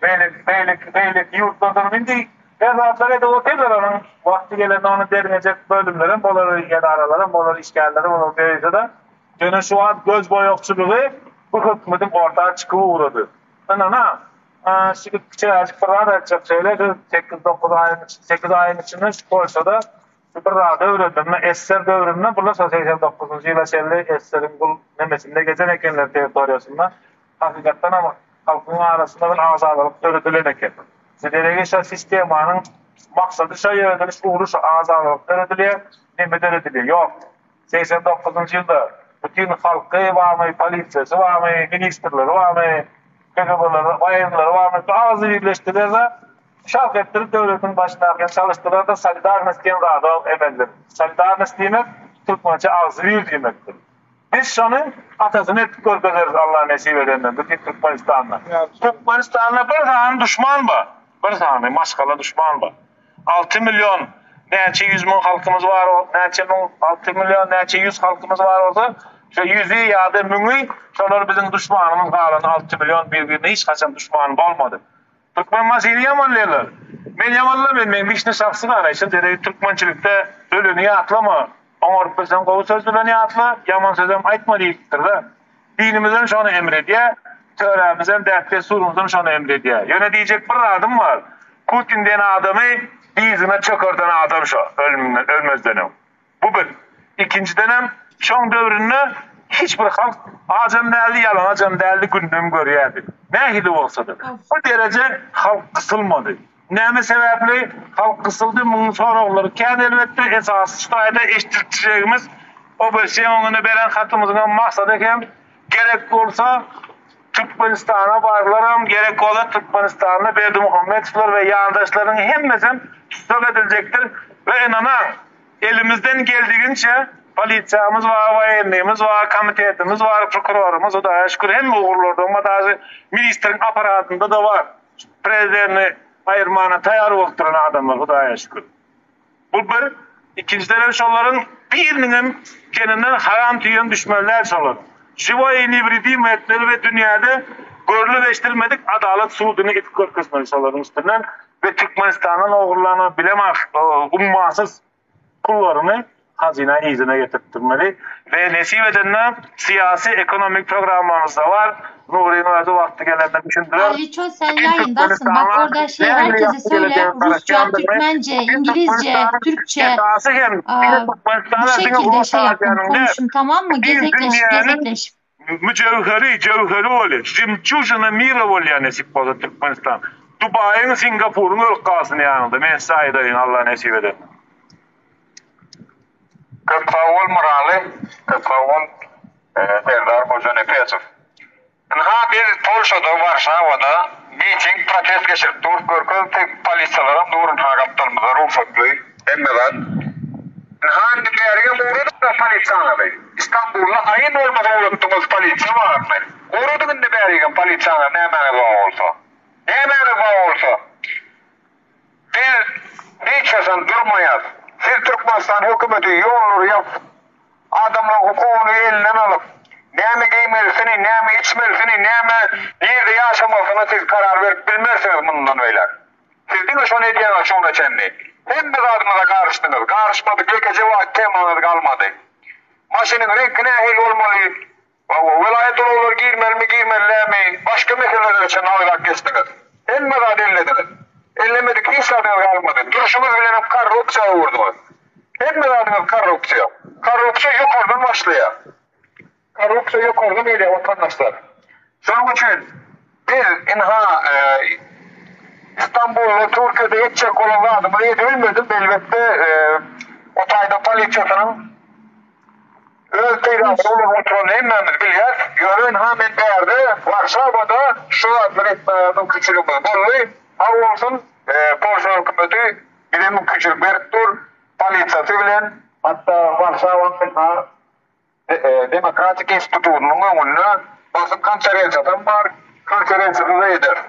beýleki beýleki beýleki ýurtlardan indi her zatlar edip otyrlar onuň wagty gelende ony derňejek bölümlerem bolar edaralaram bolar işgärleri bolar beýlesede ýöne şu wagt göz boýagçylygy bu hökümediň orta çykyp ugrady. Ynana şu kiçiräjik bir zat aýtjak şeýle şu 8-9 aýyň 8 aýyň içinde şu Polşada şu bir zady öwrendim. Esser döwründe bular şo 89-njy ýyla çenli Esseriň bul nemesinde gezen ekenler territoriýasynda. Hakykatdan hem halkyň arasynda bir agzalalyk döredilen eken. Deregi şo sistemanyň maksady şo ýörediliş ugry şo agzalalyk döredilýär, neme döredilýär? Ýok. 89-njy ýylda bütin halky barmy, polisiýasy barmy, ministrleri barmy, KGB-leri, waýenleri barmy, agzy birleşdiler-de, şalk etdirip döwletiň başyndakyny çalyşdylar-da, solidarnost diýen zada emeldir. Solidarnost diýmek, türkmençe agzybir diýmekdir. Biz şony atasyny etip görkezeris Allah nesip edende, bütin Türkmenistanda. Türkmenistanda bir sany duşman bar, bir sany maşgala duşman bar. 6 million näçe ýüz müň halkymyz bar, näçe müň, 6 million näçe ýüz halkymyz bar bolsa, şo ýüzi ýa-da müňi şolar biziň duşmanymyz galan 6 milyon bir-birine hiç haçan duşman bolmady. Türkmenbaşyny ýamanlaýarlar. Men ýamanlaman, meň lişni şahsy garaýşym, derek türkmençilikde öleni ýatlama, oňaryp bilseň gowy söz bilen ýatla, ýaman sözem aýtma diýipdir-de. Dinimizem şony emr edýär, törämizem, däp-dessurymyzam şony emr edýär. Ýöne diýjek bir zadym bar, Putin diýen adamy dyzyna çökerden adam şo, ölmezden öň. Bu bir. Ikinjidenem, şoň döwründe. Hiç bir halk acam däldi, ýalaňajam däldi, gününem görýärdi. Nähili bolsa-da, bu dereje halk gysylmady. Näme sebäpli halk gysyldy, munuň soraglary kän elbetde, esasy şu taýda eşitdirjegimiz OBSE öňünde beren hatymyzyňam maksady hem gerek bolsa Türkmenistana barylaram, gerek bolsa Türkmenistanda Berdimuhamedowlar we ýandaşlarynyň hemmesem tussag ediljekdir we ynanaň, Elimizden geldiginçe polisiýamyz bar, woýennyýmyz bar, komitetimiz bar, prokurorymyz, Hudaýa şükür hemme ugurlarda, oňa daže ministriň apparatynda-da bar. Prezidenti aýyrmana taýýar bolup duran adamlar, Hudaýa şükür. Bu bir. Ikinjiden hem şolaryň biriniňem teninden haram tüýem düşmeli däl şolaryň. Žiwoý i newredimyý etmeli we dünýäde görlüp eşidilmedik adalat suduny edip görkezmeli şolaryň üstünden we Türkmenistandan ogurlanan bilemok ummasyz pullaryny hazyna yzyna getirtdirmeli we nesip edende syýasy ekonomik programmamyzda bar Nuryň özi wagty gelende düşündirer. Aliço sen ýaýyndasyn bak orada şey herkese söyle Rusça, Türkmence, İngilizce, Türkçe bu şekilde şey yapın konuşun tamam mı gezekleşip gezekleşip. Müjewheri, jöwheri bolýar. Žemçujina mira bolýar nesip bolsa Türkmenistan. Dubaýyň, Singapuryň ölüp galsyn ýanyňda. Men size aýdaýyn Allah nesip eder. Köp sag bol Myraly, köp sag bol Serdar Hojanepesow. Ynha biz Polşada Warşawada miting protest geçirip durus görkez tek polisiýalaram dur ynha gapdalymyzda rugsatly hemme zat. Ynha indi bärigem ugradyňda polisiýaňyzy. Istanbulda aýyn bolmasa ugratdyňyz polisiýa barmy. Ugradyň indi bärigem polisiýaňyzy nämäňiz bar bolsa. Nämäňiz bar bolsa. Biz hiç haçan durmaýas. Siz Türkmenistan hökümeti ýollary ýapyp, adamlaryň hukugyny elinden alyp, näme geýmelisini, näme içmelisini, näme nirde ýaşamalysyna siz karar berip bilmersiňiz mundan beýläk. Siz diňe şony edýäňiz şuňa çenli. Hemme zadymyza garyşdyňyz. Garyşmadyk ýekeje wagt temaňyz galmady. Maşynyň reňki nähili bolmaly, Hawa, welaýat ulaglary girmelimi, girmeli dälmi, başga meselelere çenli agzap geçdiňiz. Hemme zady ellediňiz. Ellemedik hiç zadyňyz galmady. Durşuňyz bilenem korrupsiýa öwürdiňiz. Hemme zadyňyz korrupsiýa. Korrupsiýa ýokardan başlaýar. Korrupsiýa ýokardan gelýär watandaşlar. Şonuň üçin biz ynha Istanbulda, Türkiýede etjek bolan zadymyzy edibilmedim. Elbetde, o taýda polisiýasynyň Öz peýdasyna bilen oturanyny hemmämiz bilýäs. Ýöne ynha men bärde, Warşawada şu zatlary etmäge mümkinçiligimiz boldy. Sag bolsun, Polşa hökümeti bize mümkinçilik berip dur, polisiýasy bilen, hatda Warşawanyň ynha Demokratik institutynyň öňünde basym konferensiýasam bar, konferensiýasy-da ederis.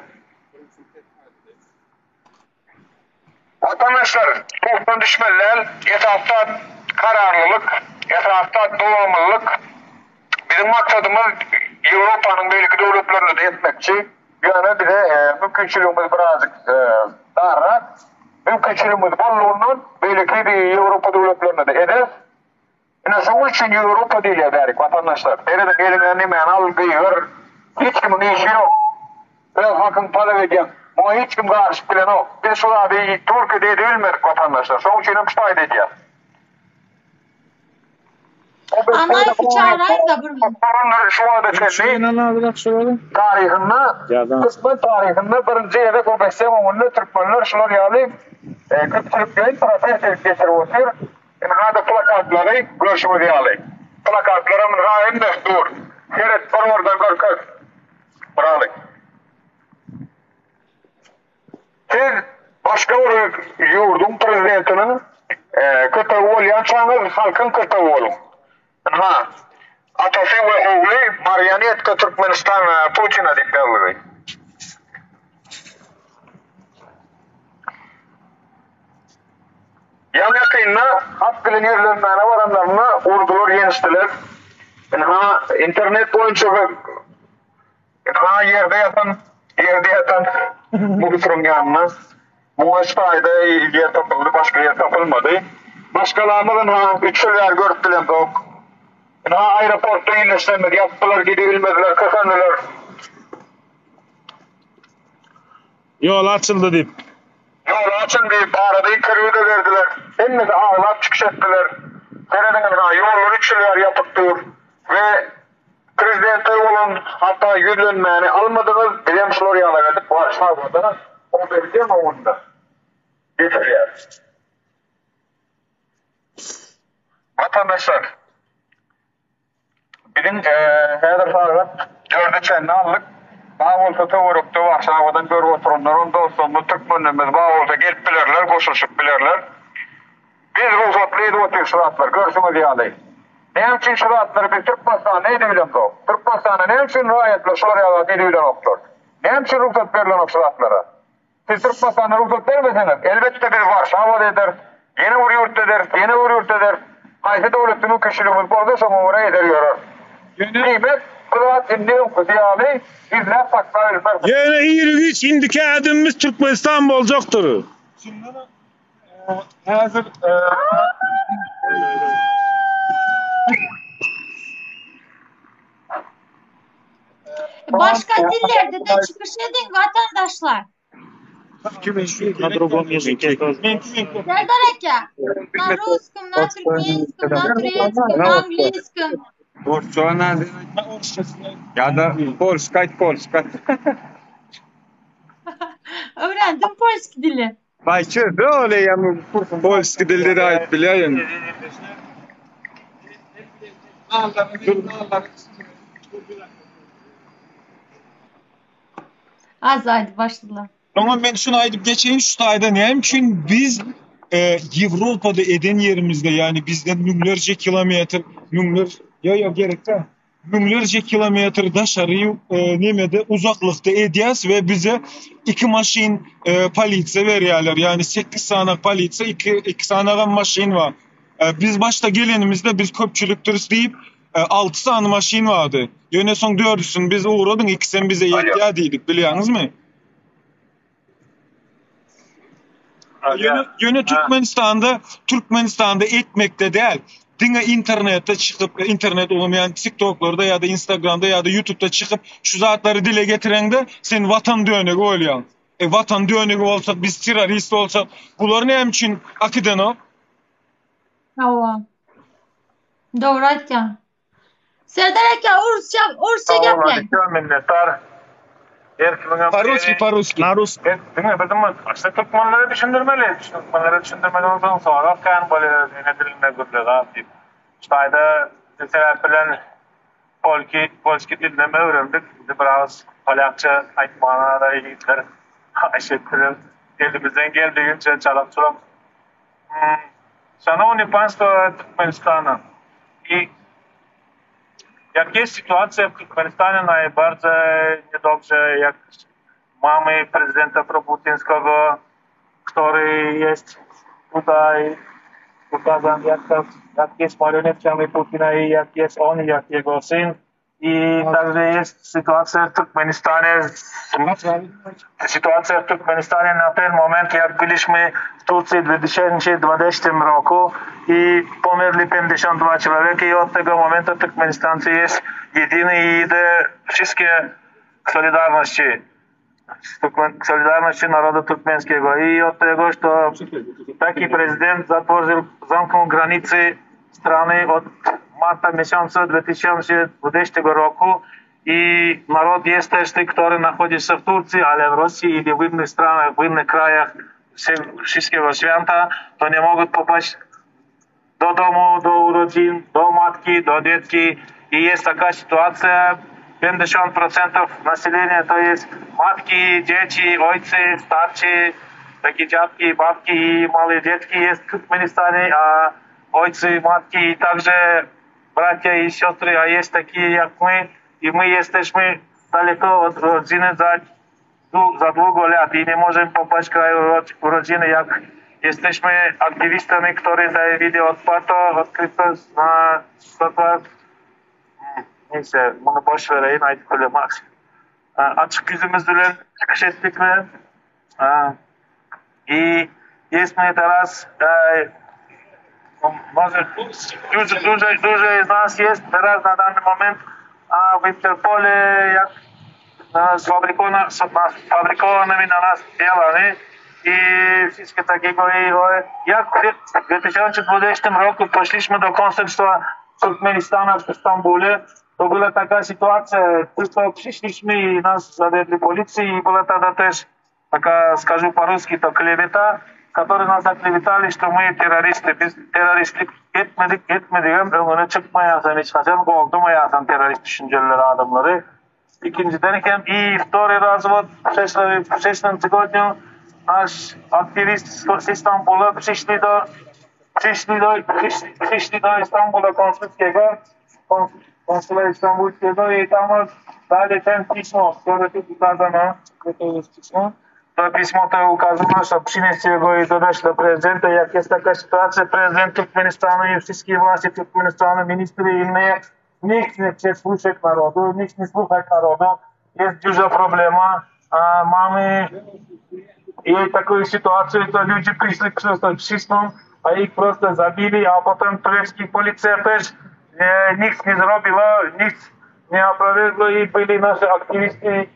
Watandaşlar, ruhdan düşmeli däl, esasy zat kararlylyk, esasy zat dowamlylyk. Biziň maksadymyz Ýewropanyň beýleki döwletlerinde-de etmekçi. Ýöne bize mümkinçiligimiz birazjyk darrak. Mümkinçiligimiz boldugyndan beýleki Ýewropa döwletlerinde-de ederis. Ine şoň üçin Ýewropa diýilýär bärik watandaşlar. Serediň eliňe nemäni al gygyr. Hiç kimiň işi ýok. Öz hakyňy talap edýäň. Muňa hiç kim garyşyp bilenok. Biz şu zady Türkiýede edibilmedik watandaşlar. Şoň üçin hem şu taýda edýäs. Anaýewi çagyrayyn-da bir gün. Şu wagta çenli taryhynda türkmen taryhynda birinji gezek OBSE öňünde türkmenler şular ýaly köpçülikleýin protest edip geçirip otyr. Ynha-da plakatlary, görşüňiz ýaly. Plakatlaram ynha hemmesi dur. Seret, bir oradan görkez. Myraly. Siz başga bir ýurduň prezidentiniň köpegi bolýançaňyz halkyň köpegi boluň. Ynha, atasy we ogly marionetka Türkmenistan Putina diýip ýazylgy. Ýaňy-ýakynda hat bilen ýüzlenmäne baranlarynda urdular, ýençdiler. Ynha, internet boýunça ynha ýerde ýatan, ýerde ýatan mugtryň ýanynda. Muňa şu taýda ýer tapyldy, başga ýer tapylmady. Maşgalamyz ynha üç ýyl bäri görüp bilemzok. Ynha aeroportda ýerleşenimizi ýapdylar, gidibilmediler, kösendiler. Ýol açyldy diýip. Ýol açyň diýip, arada interwýu-da berdiler. Hemmesi aglap çykyş etdiler. Serediň ynha, ýollar üç ýyl bäri ýapyk dur we. Prezidente bolan hatda ýüzlenmäni almadyňyz, bizem şular ýalak edip Warşawada OBSE öňünde geçirýäris. Watandaşlar, biziň häzir sagat dörde çenli aldyk. Bar bolsa töwerekde Warşawadan görüp oturanlaram dostlarymyz, türkmenlerimiz bar bolsa gelip bilerler, goşulyşyp bilerler. Biz rugsatly edip otyrys şu zatlary, görşüňiz ýaly. Näme üçin şu zatlary biz Türkmenistanda edibilemzok? Türkmenistanda näme üçin raýatlar şular ýaly zat edibilenoklar? Näme üçin rugsat berlenok şu zatlara? Siz Türkmenistanda rugsat bermeseňiz, elbetde biz Warşawada ederis, ýene bir ýurtda ederis, ýene bir ýurtda ederis. Haýsy döwletde mümkinçiligimiz bolsa şoňa görä eder ýöreris. Diýmek, bu zat indi öňküsi ýaly gizläp saklap bilmersiňiz. Ýöne iri-giç indiki ädimimiz Türkmenistan boljakdyr. Häzir Başga dillerde-de çykyş ediň watandaşlar. Na drugom ýazyke тоже. Serdar aka, na ruskom, na türkmenskom, na turetskom, na angliýskom. Ýa-da polska aýt polska. Öwrendim polski dili. Baý çözdi ol eýýäm polski dilde de aýdyp bilýär indi. Az aýdyp başladylar. Oňa men şuny aýdyp geçeýin şu taýda näme üçin biz e, Ýewropada eden ýerimizde ýagny bizden müňlerçe kilometr müňler ýok ýok gerek däl. Müňlerçe kilometr daşary nemede uzaklykda edýäs we bize iki maşyn polisiýa berýärler. Ýagny sekiz sanak polisiýa, iki iki sanagam maşyn bar. Biz başda gelenimizde biz köpçülikdiris diýip, alty sany maşyn bardy. Ýöne soň dördüsini biz ugradyň, ikisem bize ýetýär diýdik, bilýäňizmi? Ýöne, ýöne Türkmenistanda, Türkmenistanda etmekde däl, diňe internetde çykyp, internet ulgamy ýagny TikToklarda ýa-da Instagramda ýa-da YouTube'da çykyp şu zatlary dile getireňde sen watan dönegi bolýaň. E watan dönegi bolsak biz terrorist bolsak bular näme üçin akidenok? Hawa. Dogry aýtýaň. Serdar aka orsça orsça gepläň. Minnetdar. Her kimiňem По-русски, по-русски. Na rus. Diňe biziň başda türkmenlere düşündirmeli. Türkmenlere düşündirmeden soň sorag kän bolýar ene dilinde gürle zat diýip. Şu taýda bir sebäp bilen polki polski dilinem öwrendik. Indi biraz polýakça aýtmaga da ýigitler haýyş etdiler. Elimizden geldiginçe çalak-çulak. Şanowny Państwo Türkmenistana i jak jest sytuacja w Türkmenistanie najbardziej niedobrze jak mamy prezydenta proputinskiego, który jest tutaj pokazan jak, jak jest marionetkami Putina i jak jest on, jak jego syn. I także jest sytuacja w Turkmenistanie, sytuacja w Turkmenistanie na ten moment, jak byliśmy w Turcji w 2020 roku i pomerli 52 człowieka i od tego momentu Turkmenistańcy jest jedyny i idę wszystkie Solidarności, Solidarności narodu turkmeńskiego i od tego, że taki prezydent zatworzył, zamknął granice strony od marta miesiąca 2020 roku i naród jest też ty, który nachodzi się w Turcji, ale w Rosji ili w innych stranach, w innych krajach wszystkiego świata, to nie mogą popaść do domu, do urodzin, do matki, do dzieci i jest taka sytuacja, 50% naselenia to jest matki, dzieci, ojcy, starci, takie dziadki, babki i małe dzieci jest w Turkmenistanie, a ojcy, matki i także bracia i siostry, a jest takie jak my i my jesteśmy daleko od rodziny za, za długo lat i nie możemy popaść kraju rodziny, jak jesteśmy aktywistami, którzy zajęli otwarto, odkryto na trottoir. Neyse bunu boş vereyim aýdyp bilemok. Açyk ýüzümiz bilen çykyş etdik we i jest teraz może dużo, dużo, dużo z nas jest teraz na dany moment a w Interpole jak sfabrykowanymi na nas delami i wszystkie takiego i jak w 2020 roku poszliśmy do konsulstwa Туркменистана в Стамбуле, то была такая ситуация, только пришли и нас завезли полиции, и была тогда тоже такая, скажу по-русски, то клевета, которые нас оклеветали, что мы террористы. Biz terroristlik etmedik, etmedigem öňüne çykmaýarsan hiç haçan, goldamaýarsan terrorist düşünjelileri adamlary. Ikinjiden hem и второй раз вот в прошлом tygodniu nasz aktivist z Istanbula przyszli do przyszli do przyszli, przyszli do Istanbula konsulskiego konsula istambulskiego i tam dali ten pismo, które tu ukazano, to jest pismo. To pismo to ukazano, że przynieść go i dodać do prezydenta. Jak jest taka sytuacja, prezydent Turkmenistanu i wszystkie władze Turkmenistanu, ministry i inne, nikt nie chce słyszeć narodu, nikt nie słucha narodu. Jest duża problema. A mamy i taką sytuację, to ludzie przyszli просто przyszną, a ich просто zabili, a potem turecki policja też nie, nic nie zrobiła, nic nie oprowadzła i byli nasi aktywiści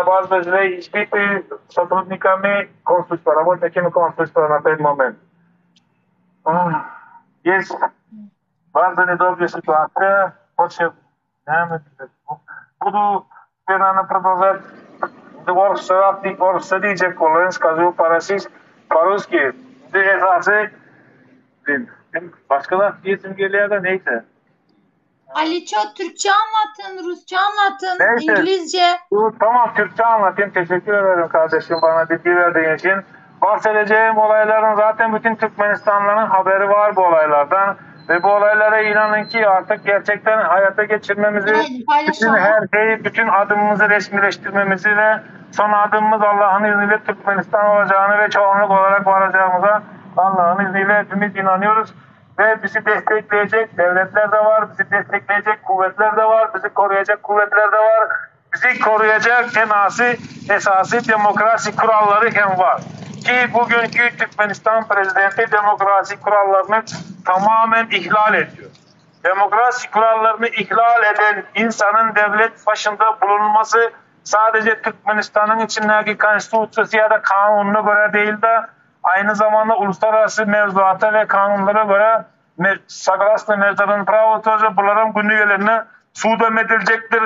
bardzo źle избиты сотрудниками консульства, работниками консульства на ten moment. Jest bardzo niedobra sytuacja. Potrzebujemy, буду наверное, продолжать Orsa, Orsa diýjek bolan, скажу по-российски, по-русски. Esasy başga zat diýesim gelýär-de neyse. Aliço Türkçe anlatın, Rusça anlatın, Neyse. İngilizce. Tamam Türkçe anlatayım. Teşekkür ederim kardeşim bana bilgi verdiğin için. Bahsedeceğim olayların zaten bütün Türkmenistanlıların haberi var bu olaylardan. Ve bu olaylara inanın ki artık gerçekten hayata geçirmemizi, Haydi bütün paylaşalım. her şeyi, bütün adımımızı resmileştirmemizi ve son adımımız Allah'ın izniyle Türkmenistan olacağını ve çoğunluk olarak varacağımıza Allah'ın izniyle hepimiz inanıyoruz. Ve bizi destekleyecek devletler de var, bizi destekleyecek kuvvetler de var, bizi koruyacak kuvvetler de var. Bizi koruyacak en asi, esası demokrasi kuralları hem var. Ki bugünkü Türkmenistan prezidenti demokrasi kurallarını tamamen ihlal ediyor. Demokrasi kurallarını ihlal eden insanın devlet başında bulunması sadece Türkmenistan'ın içindeki konstitusiyası ya da kanununa göre değil de aynı zamanda uluslararası mevzuata ve kanunlara göre согласно международному праву тоже bularyň günü gelende sudam ediljekdir.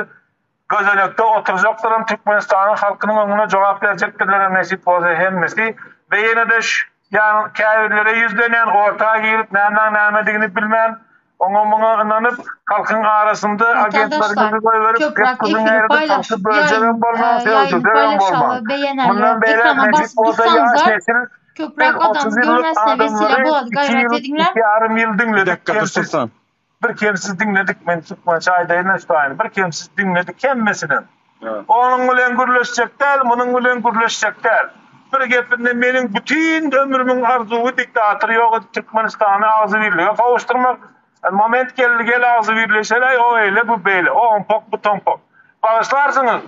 Gözenekde oturjakdyram Türkmenistanyň halkynyň öňünde jogap berjekdirlerem nesip bolsa hemmesi we ýene-de şu ýa käbirlere ýüzlenýän orta girip nämäň nämedigini bilmän oňa muňa ynanyp halkyň arasynda Vatandaşlar agentlerimizi goýberip Köprak gep efiri gürrüň ýaýradyp paylaş, halky böljegem yayın, bolmaň e, yayını sögdüregem bolmaň. paylaşalım, beğenelim, Mundan beýläk ekrana nesip basıp bolsa ýaş dursanızlar nesil Köprak biz adam 30 ýyllyk görmezse vesile adamlary boladı 2 gayret ýyl, edinler. 2 ýarym ýyl Bir diňledik dakika dur kemsiz. Sultan. Bir kemsiz diňledik men türkmençe aýdaýyn şu Bir kemsiz diňledik hemmesini. Evet. Onuň bilen gürleşjek däl, munuň bilen gürleşjek däl. Bir gepinde meniň bütün ömrümiň arzuwy diktator ýok edip Türkmenistany agzybirlige kavuşturmak. Moment geldi gel agzybirleşeläý, o eýle bu beýle, o ompok bu tompok. Bagyşlarsyňyz.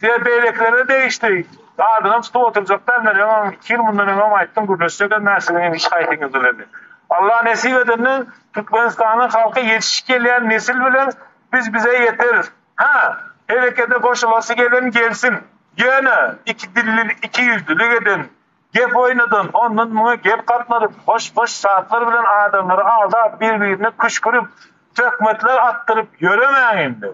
Diýe beýleklere degişli. Adynam tutup oturjak däl, men öňem 2 ýyl mundan öňem aýtdym gürleşjek närseniň hiç haýsyňyz bilen. Allah nesip edenden Türkmenistanyň halky ýetişip gelýän nesil bilen biz bize ýeteriz. Ha, herekete goşulasy gelen gelsin. Ýöne iki dilli, iki ýüzlülük eden, gep oýnadan, ondan muňa gep gatmadyp, boş-boş zatlar bilen adamlary aldap, bir-birine küşkürip, töhmetler atdyryp ýöremäň indi.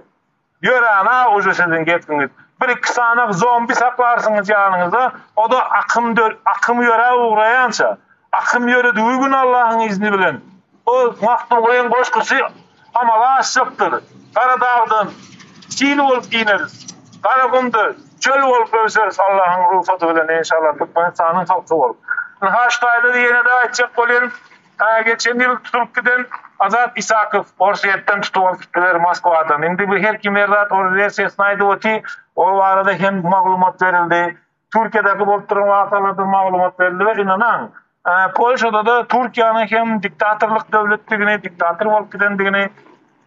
Ýöräne uje siziň gepiňiz. Bir iki sany zombi saklarsyňyz ýanyňyzda, o da akym dör, akym ýöräp ugraýança. Akym ýöredigi gün Allahyň izni bilen. O Magtymgulyň goşgusy amala aşjakdyr. Gara dagdan sil bolup ineris. Gara gumda çöl bolup öwseris Allahyň rugsaty bilen inşallah Türkmenistanyň halky bolup. Ynha şu taýda ýene-de aýtjak bolýan, geçen ýyl tutulyp giden Azat Isakow Orsýetden tutup alyp gitdiler Moskwadan. Indi bu her kim her zat ol wersiýasyny aýdyp otyr. Ol barada hem maglumat berildi. Türkiýedäki bolup duran wakalardan maglumat berildi we ynanaň, Polşada-da Türkiýäniň hem diktatorlyk döwletdigini, diktator bolup gidendigini,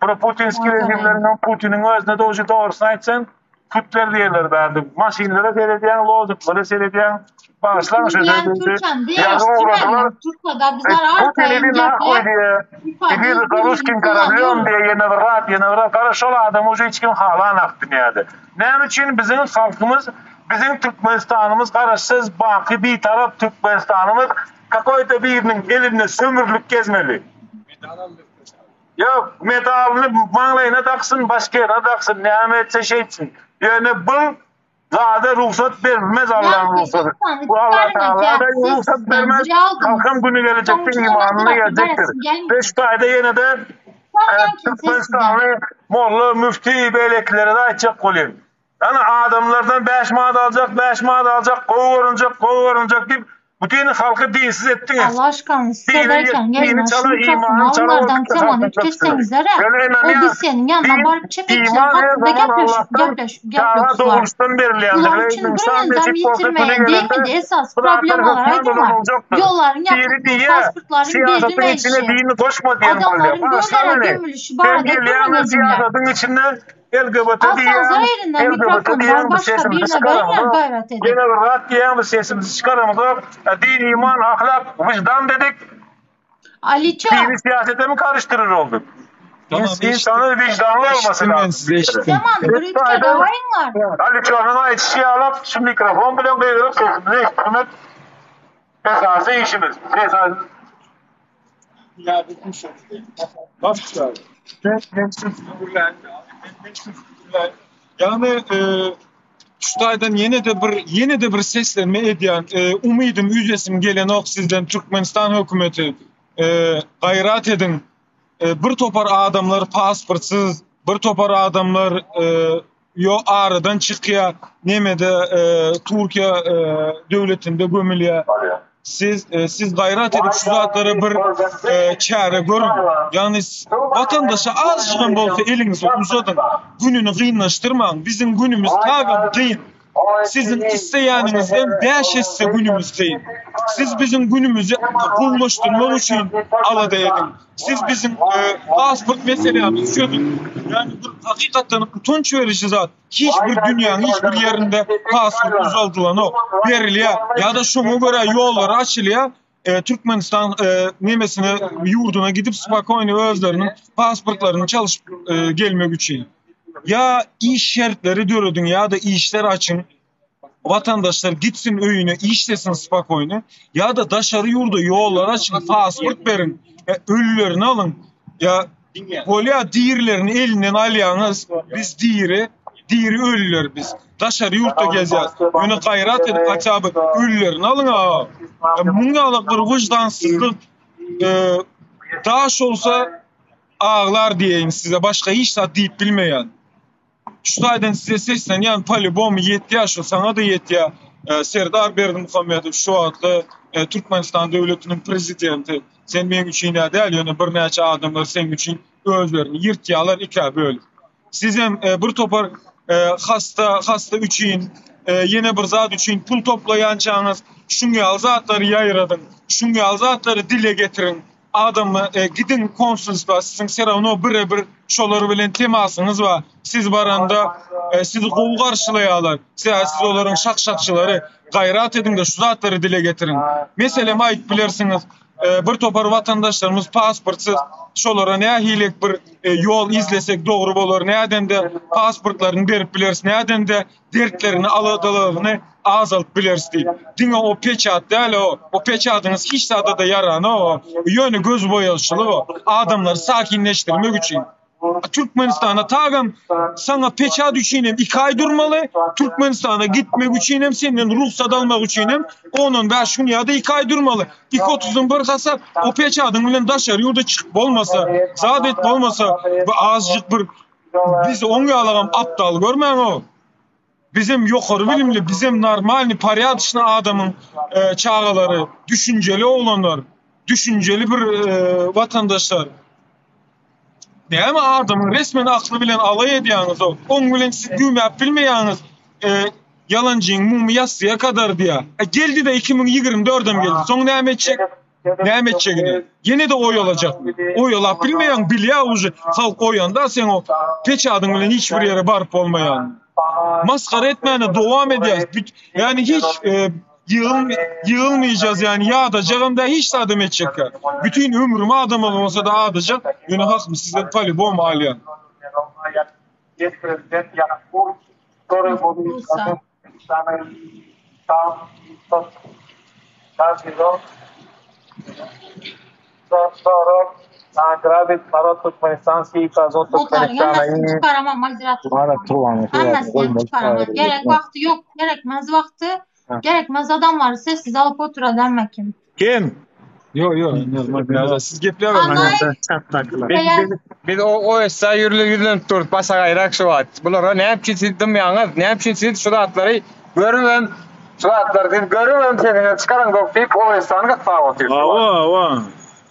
pro-putinskiý režimleriň Putiniň özüne dogry dogrusyny aýtsaň, Putler diýerler bärde. Maşynlara seredýäň, lozunglara seredýäň. Bagyşlaň şu Bilmeyen sözü. Türkan Ýazyp değiştirmeyelim. ugradylar. Türkçe'de bizler Putin arkayn ili nahoý geple diýe. ifade Bir özgürlüğünü Ruskin kораблем kullanıyoruz. diýe ýene bir zat, ýene bir zat. Gara şol adam uje hiç kim halanak dünýäde. Näme üçin biziň halkymyz, biziň Türkmenistanymyz garaşsyz, baky bitarap Türkmenistanymyz kakoý-da biriniň elinde sömürlik gezmeli. Ýok, medalyny maňlaýyna daksyn, başga ýerine daksyn, näme etse şeýtsin. Ýöne bu zada rugsat berilmez Allaň rugsady. Bu Allah Taala-da rugsat bermez. Halkam güni gelejekde imanyna geljekdir. We şu taýda ýene-de Türkmenistanly molla, müfti, beýlekilere-de aýtjak bolýan. Ýagny adamlardan 5 manat aljak, 5 manat aljak, gowy görünjek, gowy görünjek diýip, bütin halky dinsiz etdiňiz. Allah aşkına size Dini, derken dini gelin şu çala, mikrofonu imany çala onlardan bolup temanı halkyň köpüsini. ütkeseňizlere Ýöne o ynanýan, biz senin yanına din, baryp çepekçiler iman her hakkında zaman gepleşip Allahdan gepleşip çaga gepleşipler. doğuşdan berilýändir Bular we üçin bir insan menzam nesip bolsa güni yitirmeye gelende değmedi esas bu zatlar problemalar hökman aydınlar. ulanyljakdyr. Yolların Biri yapıldığı, diýýär, pasportların syýasatyň içine verilmeyişi, dini goşma diýen bolýar. adamların Başga göllere meni? gömülüşü Sen barada gelýäňde gürrüň edinler. syýasatyň içinde LGBT Alsanıza diýýän, elinden LGBT mikrofondan diýýän biz başga sesimizi birine çykaramyzok. verler gayrat edip. Ýene bir zat diýýän biz sesimizi çykaramyzok. Din, iman, ahlak, wyždan dedik. Aliço. Dini syýasete mi karışdyrır olduk? Tamam eşittim. İnsanın vicdanlı olması Eşittim ben lazım. sizi eşittim. Zaman bir ülkede hayınlar. Aliço'nun aytişi ýalak şu mikrofon bilen gygyryp sesimizi eşitdirmek esasy işimiz. Esasy Ya bitmiş Bak Ben ben gürläýin. Men gürläýin. Ýagny e, şu taýdan ýene-de bir ýene-de bir seslenme edýän. E, umydym üzesim gelenok sizden Türkmenistan hökümeti. E, gaýrat ediň. E, bir topar adamlar pasportsyz, bir topar adamlar e, ýo aradan çykýar, nemede e, Türkiýe e, döwletinde gömülýär. Siz e, siz gaýrat edip şu zatlara bir e, çäre görüň. Ýagny watandaşa azjygam bolsa eliňizi uzadyň. Gününi kynlaşdyrmaň. Biziň günümiz tagam kyn. Siziň isleýäniňizden 5 esse günümiz kyn. Siz biziň günümizi gowulaşdyrmak üçin alada ediň. Siz biziň e, pasport meselämizi çözüň. Ýagny bir hakykatdan utanç beriji zat. Hiç bir dünýäniň hiç bir ýerinde pasport uzaldylanok, berilýär. Ýa-da şoňa görä ýollar açylýar. E, Türkmenistan e, nemesine ýurduna gidip spokojny özleriniň pasportlaryny çalyşyp e, gelmek üçin. Ýa iş şertleri dörediň ýa-da işler açyň. Watandaşlar gitsin öýüne işlesin spokojny ýa-da daşary ýurda ýollar açyň, pasport beriň, e, ölülerini alyň. Ýa bolýa dirilerini elinden alýaňyz, biz diri, diri ölüler biz. Daşary ýurtda gezýäs. Ýöne gaýrat edip haçaby ölülerini alyň a. Muň ýaly bir wyždansyzlyk e, daş olsa aglar diýeýin size başga hiç zat diýip bilmeýän. Şu taýdan size seslenýän polibom ýetýär şu saňa-da ýetýär. E, Serdar Berdimuhamedow şu wagtky e, Türkmenistan döwletiniň prezidenti. Sen meň üçin ýa däl, ýöne birnäçe adamlar seň üçin özlerini ýyrtýarlar ikä bölüp. Sizem e, bir topar hasta hasta üçin ýene bir zat üçin pul toplaýançaňyz şuň ýaly zatlary ýaýradyň, şuň ýaly zatlary dile getiriň. Adamlar e, gidiň konsulstwa siziň все равно bire-bir şolar bilen temasyňyz bar. Siz baranda e, sizi gowy garşylaýarlar. Sebäbi siz olaryň şak-şakçylary. Gaýrat ediň-de şu zatlary dile getiriň. Meselem aýdyp bilersiňiz, e, bir topar watandaşlarymyz pasportsyz, şolara nähili bir e, ýol izlesek dogry bolar, nädende pasportlaryny berip bileris, nädende dertlerini, aladalaryny azalyp bileris diýip. Diňe o peçat däl o. O peçatyňyz hiç zada-da ýaranok o. Ýöne göz boýalçylyk o. Adamlary sakinleşdirmek üçin. Türkmenistana tagam saňa peçat üçin hem 2 aý durmaly, Türkmenistana gitmek üçin hem senden rugsat almak üçin hem 10-15 gün ýa-da 2 aý durmaly. 2.30-dan bir hasap o peçatyň bilen daşary ýurda çykyp bolmasa, zat et bolmasa, bu azjyk bir biz oň ýalagam aptal görmäň o. Bizem ýokary bilimli, bizem normalny, porýadyşny adamyň e, çagalary, düşünjeli oglanlar, düşünjeli bir e, watandaşlar. Näme adamyň resmen akly bilen alaý edýäňiz o. Oň bilen siz güwmäp bilmeýäňiz. E, ýalanjyň mumy ýassyýa kadar diýä. E, geldi-de 2024-em geldi. Soň näme etjek? Näme etjegini? Ýene-de oý alajakmy? Oý alap bilmeýäň, bilýä uje. Halk oýanda sen o peçadyň bilen hiç bir ýere baryp bolmaýan. Masgara etmäne dowam edýäs. Ýani hiç e, ýygym ýygylmaýjaz ýani ýadajagam da hiç zadam etjekkä. Bütün ömrüm adam bolmasa da adajak. Ýöne hakmy sizden polibom alýan. Musa. Ограбить народ Туркменистанский и казну Botlaryň Туркменистана hemmesini и çykaramam Azirat Ara turwany Hemmesini hem çykaramam. Gerek wagty ýok, gerekmez wagty. Gerekmez adamlary sessiz alyp otura dermekim. Kim? Yo yo normal. Siz gepläber. Anlaý. Biz, biz, biz o OSA ýürle ýüzlenip durduk başa gaýrak şu wagt. Bulara näme üçin siz dymýaňyz? Näme üçin siz şu zatlary görübem şu zatlary siz görübem sesiňizi çykaraňzok diýip OSA-ny gyssap otyr şu wagt. Hawa, hawa.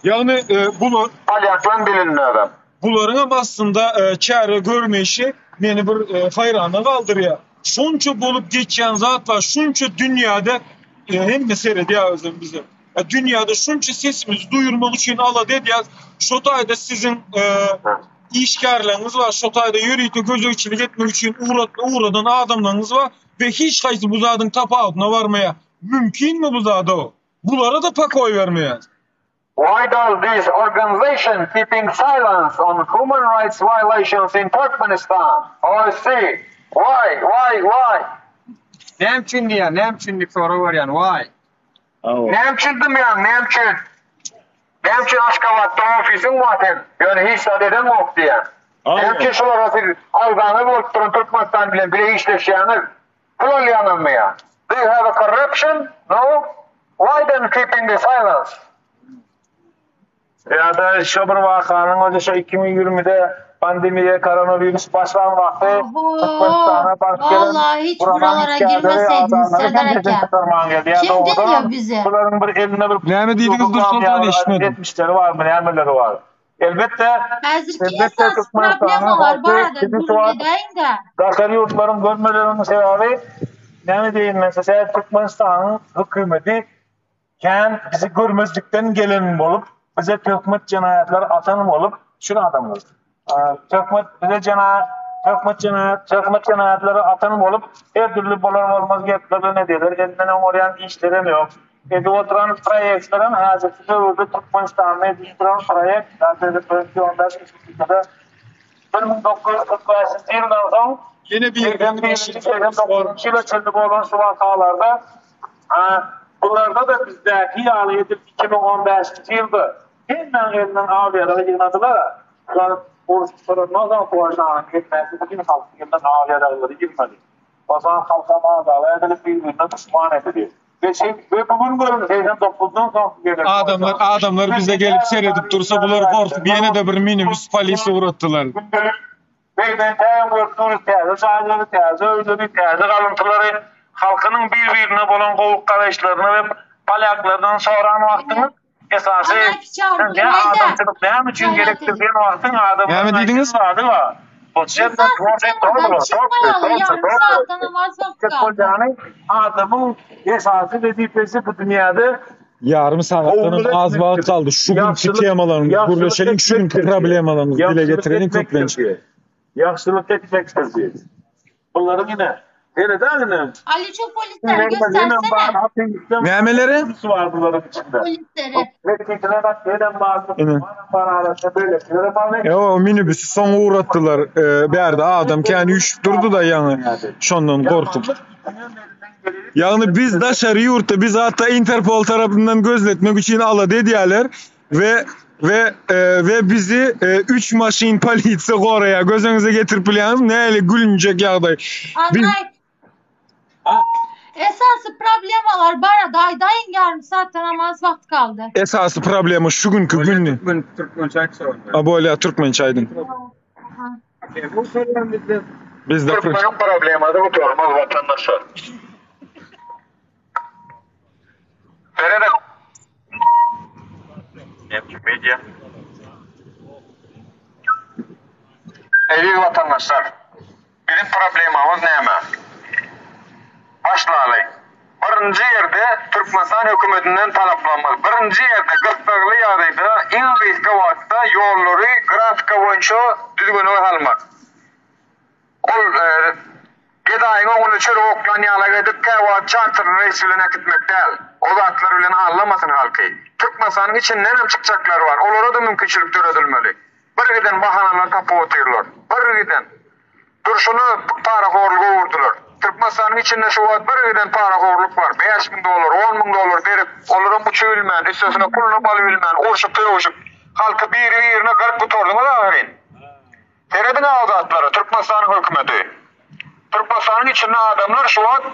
Ýagny e, bular Polýaklan bilinmedi adam. Bularyň hem aslynda e, çäre görmeýşi meni bir e, haýrana galdyrýar. Şunça bolup geçýän zat bar, şunça dünýäde e, hemme seredýär özem bize. E, dünýäde şunça sesimizi duýurmak üçin alada edýäs. Şo taýda siziň e, işgärleriňiz bar, şo taýda ýörite gözegçilik etmek üçin ugrat, ugradan adamlaryňyz bar we hiç haýsy bu zadyň tapawudyna barmaýar. Mümkinmi bu zat o? Bulara da pakoý bermeýär. Why does this organization keeping silence on human rights violations in Turkmenistan? OSCE. Why? Why? Why? Näme üçin diýýär, näme üçin diýip sorag berýän, why? Näme üçin dymýaň, näme üçin? Näme üçin Aşgabatda ofisiň bar seň, ýöne hiç zat edeňok diýýän. Näme üçin şulara siz agzaňyz bolup duran Türkmenistan bilen bile işleşýäňiz? Pul alýaňyzmy ýa? Do you have a corruption? No? Why then keeping the silence? Ýa-da şo bir wakanyň özi şo 2020-de pandemiýa koronawirus başlan wagty Oho, Türkmenistana baryp gelen vallahi hiç guramanyň buralara işgärleri girmeseydiniz adamlary Serdar hem sesini aka. çykarman geldi. Ýa Kim dogrudanam dinliyor bizi? bularyň bir elinde bir Näme diýdiňiz Dursoltan eşitmedim. etmişleri barmy, nämeleri bar. Elbetde, Häzirki elbetde esasy Türkmenistanyň problemalar halky barada bizi şu gürrüň wagt edäýiň-dä. daşary ýurtlaryň görmeleriniň sebäbi näme diýeýin men size, Türkmenistanyň hökümeti kän bizi görmezlikden gelen bolup, bize töhmet jenaýatlary atan bolup, şul adamlar. Töhmet bize jenaýat, töhmet jenaýat, töhmet jenaýatlary atan bolup, her dürli bolar bolmaz gepler bilen edýärler, elinden oňarýan işlerem ýok. Edip oturan proýektlerem häzirki döwürde Türkmenistanda edilip duran proýekt, 1945-nji ýyldan soň Ýene bir 89-njy ýyla çenli bolan şu wakalarda bularda-da bizdäki ýaly edip 2015-nji ýylda hemmäň elinden awiýalar ýygnadylar. Bular uruş gutarandan soň Polşanyň hemmesi bütin halkyň elinden awiýalaglary ýygnady. Onsoň halkam azaba edilip bir-birine duşman edildi. Ve şey, ve bugün görün 89-dan soňky gelen Adamlar adamlar bize gelip seredip dursa bular gorkup ýene-de bir minibüs polisi ugratdylar. Gündelik Beyden täze görüp duruz täze jaýlary, täze öýleri, täze galyntylary, halkynyň bir-birine bolan gowy garaýyşlaryny we polýaklardan soran wagtyňyz esasy ne adamçylyk näme üçin gerekdir diýen wagtyň adamlaryň Näme diýdiňiz? zady bar. Adamyň esasy wezipesi bu dünýäde Ýarym sagatdan az wagt galdy. Şu günki temalarymyzy gürleşeliň, şu günki problemalarymyzy dile getireliň köplenç. Ýagşylyk etmekdir diýip. Bularyň ine, sereden ine. Ali şu polisleri göstersene. Nämeleri? Var bularyň içinde. Polisleri. Ine. Ýa o minibüsü soň ugratdylar. E, bärde adam kän üýşüp durdy-da ýaňy. Şondan gorkup. Ýagny biz daşary ýurtda biz hatda Interpol tarapyndan gözletmek üçin alada edýärler we we e, we bizi 3 e, maşyn polisiýa goraýar. Göz öňüňize getirip bilýäňizmi? Nähili gülünjek ýagdaý. Biz Anlaý. Esasy problemalar barada aýdaýyň ýarym saatdan hem az wagt galdy. Esasy problema şu günki gün. Türkmen türkmençe aýtsa bolýar. A bolýar türkmençe aýdyň. Bizde Türkmeniň problemasy gutarmaz watandaşlar. Serediň. Media. Eziz watandaşlar, biziň problemamyz näme? Başlaly. Birinji ýerde Türkmenistan hökümetinden talaplarymyz, birinji ýerde gyssagly ýagdaýda iň gysga wagtda ýollary grafika boýunça düzgüne salmak. Ol gedaýyň oňuna çörek oklan ýalak edip käwagt çarterli reýs bilen äkitmek däl. O zatlar bilen aldamasyn halky. Türkmenistanyň içindenem çykjaklar bar, olara-da mümkinçilik döredilmeli. Birgiden bahanalar tapyp otyrlar. Birgiden. Durşuna parahorluga öwürdiler. Türkmenistanyň içinde şu wagt birgiden parahorluk bar. 5000 dollar, 10000 dollar berip, olaram uçubilmän, üstesine pulunam alybilmän, urşup-sögüşip. Halky biri-birine gyryp gutardyňyz ahyryn. Serediň-ä o zatlara, Türkmenistanyň hökümeti. Türkmenistanyň içinde adamlar şu wagt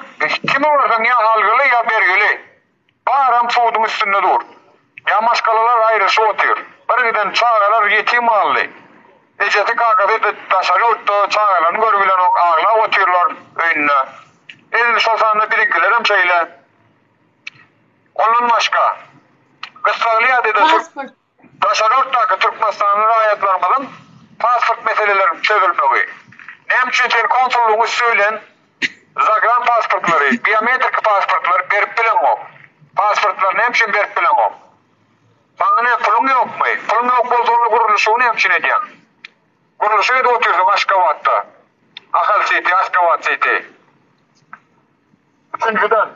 kimi görseň ýa algyly ýa bergili. Baram suduň üstünde dur. Ýa maşgalalar aýrylyşyp otyr. Bir giden çagalar ýetim galdy. Ejesi kakasy daşary ýurtda çagalaryny görübilenok aglap otyrlar öýünde. Edil şol sanda biziňkilerem şeýle. Ondan başga gyssagly ýagdaýda Pasport. Daşary ýurtdaky türkmenistanly raýatlarymyzyň pasport meseleleriniň çözülmegi. Näme üçin sen konsullygyň üsti bilen zagran pasportlary, biometriki pasportlary berip bileňok? Pasportlary näme üçin berip bileňok? Saňa näme puluň ýokmy? Puluň ýok bolsa onda gurluşygy näme üçin edýäň? Gurluşyk edip otyrsyň Aşgabatda. Ahal siti, Aşgabat siti. Üçünjiden.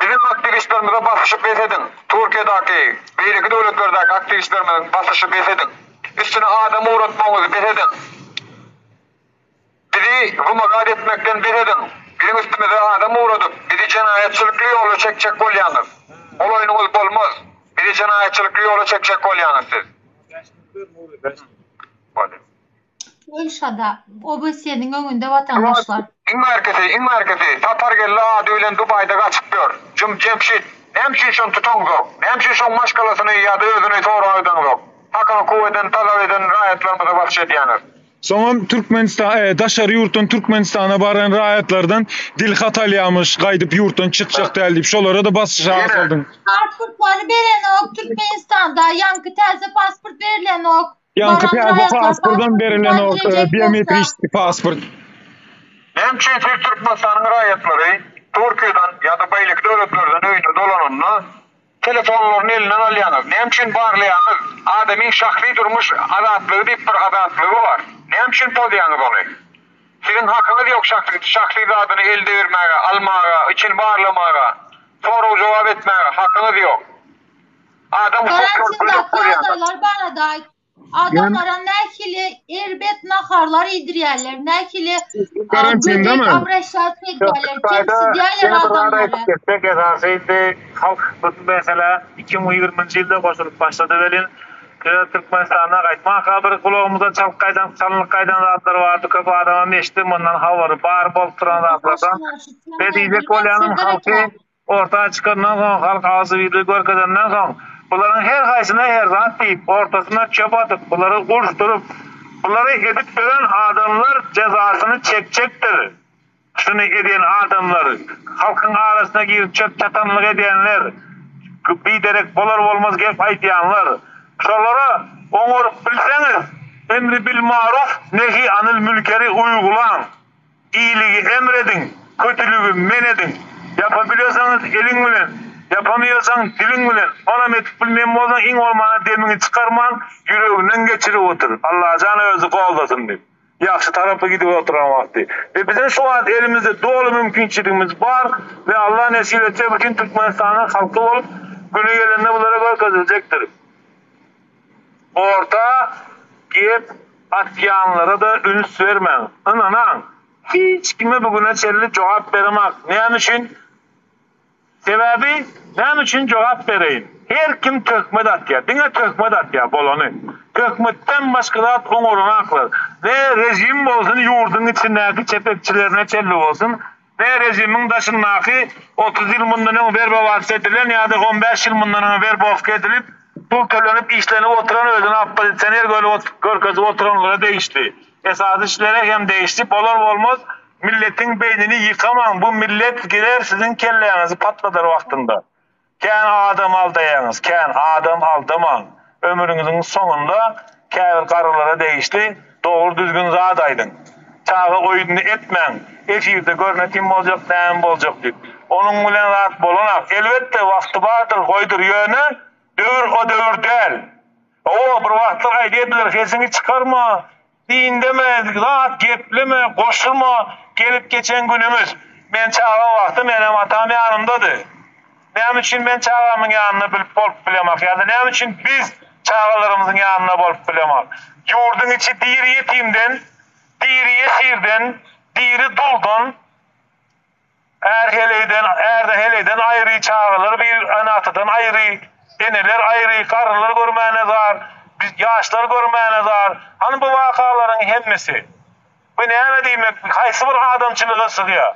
Biziň aktiwistlerimize basyşy bes ediň. Türkiýedäki, beýleki döwletlerdäki aktiwistlerimiziň basyşy bes ediň. Üstüne adam ugratmagyňyzy bes ediň. Bizi wymagat etmekden bes ediň. Biziň üstümize adam ugradyp, bizi jenaýatçylykly ýola çekjek bolýaňyz. Ol oýnuňyz bolmaz. Bizi jenaýatçylykly ýola çekjek bolýaňyz siz. Bolýar. Polşada, OBSE-niň öňünde watandaşlar. Iň bärkisi, iň bärkisi, Sapargeldi ady bilen Dubaýda gaçyp ýör. Jüm Jemşit. Näme üçin şony tutaňzok? Näme üçin şoň maşgalasyny ýa-da özüni sorag edeňzok? Hak-hukuk eden, talap eden raýatlarymyza basyş edýäňiz. Soňam Türkmenistan e, daşary ýurtdan Türkmenistana baran raýatlardan dil hat alýamyş, gaýdyp ýurtdan çykjak däl diýip, şolara-da basyş azaldyň. Pasportlary berenok Türkmenistanda, ýaňky täze pasport berilenok. Ýaňky Baran täze raýatlar pasportam pasportdan berilenok, e, geljek bolsa. biometrişki pasport. Näme üçin siz Türkmenistanyň raýatlary Türkiýeden ýa-da beýleki döwletlerden öýüne dolananda Telefonlaryny elinden alýaňyz. Näme üçin barlaýaňyz? Adamyň şahsy durmuş azatlygy diýip bir azatlygy bar. Näme üçin pozýaňyz ony? Siziň hakyňyz ýok şahsy şahsy zadyny el degirmäge, almaga, içini barlamaga, sorag-jogap etmäge hakyňyz ýok. Adam hukuklaryny gödek Karantindaky pozýaňyz. ýagdaýlar barada aýt. Adamlara nähili erbet naharlar iýdirýärler, nähili gödek obraşat edýärler, kemsidýärler adamlary. Geçsek esasy indi halk bu meselä 2020-nji ýylda goşulyp başlady welin, öz Türkmenistana gaýtmaka bir gulagymyza çalyp gaýdan, çalynyp gaýdan zatlar bardy, köp adamam eşitdi, mundan habary bar bolup duran zatlardan. Ve diýjek bolýanym halky Orta çykandan soň, halk agzybirligi görkezenden soň, bularyň her haýsyna her zat diýip, ortasyna çöp atyp, bulary uruşdyryp, bulary edip ýören adamlar jezasyny çekjekdir. Şuny edýän adamlar, halkyň arasyna girip çöp çatanlyk edýänler, biderek bolar-bolmaz gep aýdýanlar, şolara oňaryp bilseňiz, emri bil maruf, nehi anil mülkeri uýgulaň. Iýiligi emr ediň, kötüligi men ediň. Ýapabiliýosaňyz eliň bilen, ýapamýosaň diliň bilen, onam edip bilmeýän bolsaň iň bolmanda demiňi çykarman ýüregiňden geçirip otur. Allajan özi goldasyn diýip. Ýagşy tarapa gidip oturan wagty. We biziň şu wagt elimizde doly mümkinçiligimiz bar we Allah nesip etse bütin Türkmenistanyň halky bolup güni gelende bulara görkeziljekdir. Orta gep atýanlara-da üns bermäň. Ynanaň, hiç kime bu güne çenli jogap beremak. Näme üçin? Sebäbi näme üçin jogap bereýin? Her kim töhmet atýar. Diňe töhmet atýar bolany. Töhmetden başga zat oňaranaklar. Ne režim bolsun, ýurduň içindäki çepekçilerine çenli bolsun, Ne režimiň daşyndaky 30 ýyl mundan öň werbowasiýa edilen ýa-da 15 ýyl mundan öň werbowka edilip, pul tölenip işlenip oturan özüni oppozisioner görkezip oturanlara degişli. Esasy işlere hem degişli bolar bolmaz milletiň beýnini ýykamaň bu millet gider siziň kelläňizi patladar wagtynda. Kän adam aldaýaňyz, kän adam aldamaň. Ömrüňiziň soňunda käbir garrylara degişli dogry düzgün zat aýdyň. Çaga oýnuny etmäň, efirde görne kim boljak, näme boljak diýip. Onuň bilen zat bolanak. Elbetde wagty bardyr, goýdur, ýöne döwür o döwür däl. Hawa, bir wagtlar aýdýardylar, sesiňi çykarma, Indeme, zat gepleme, goşulma, gelip geçen günümiz. Men çaga wagtym enem atam ýanymdady. Näme üçin men çagamyň ýanynda bilip bolup bilemak ýa-da näme üçin biz çagalarymyzyň ýanynda bolup bilemak? Ýurduň içi diri ýetimden, diri ýesirden, diri duldan, Är heleýden, är-de heleýden aýry, çagalar bir ene-atadan aýry. Eneler aýry, garrylar görmäne zar, biz ýaşlar görmäne zar. Hany bu wakalaryň hemmesi? Bu näme diýmek? Haýsy bir adamçylyga sygýar?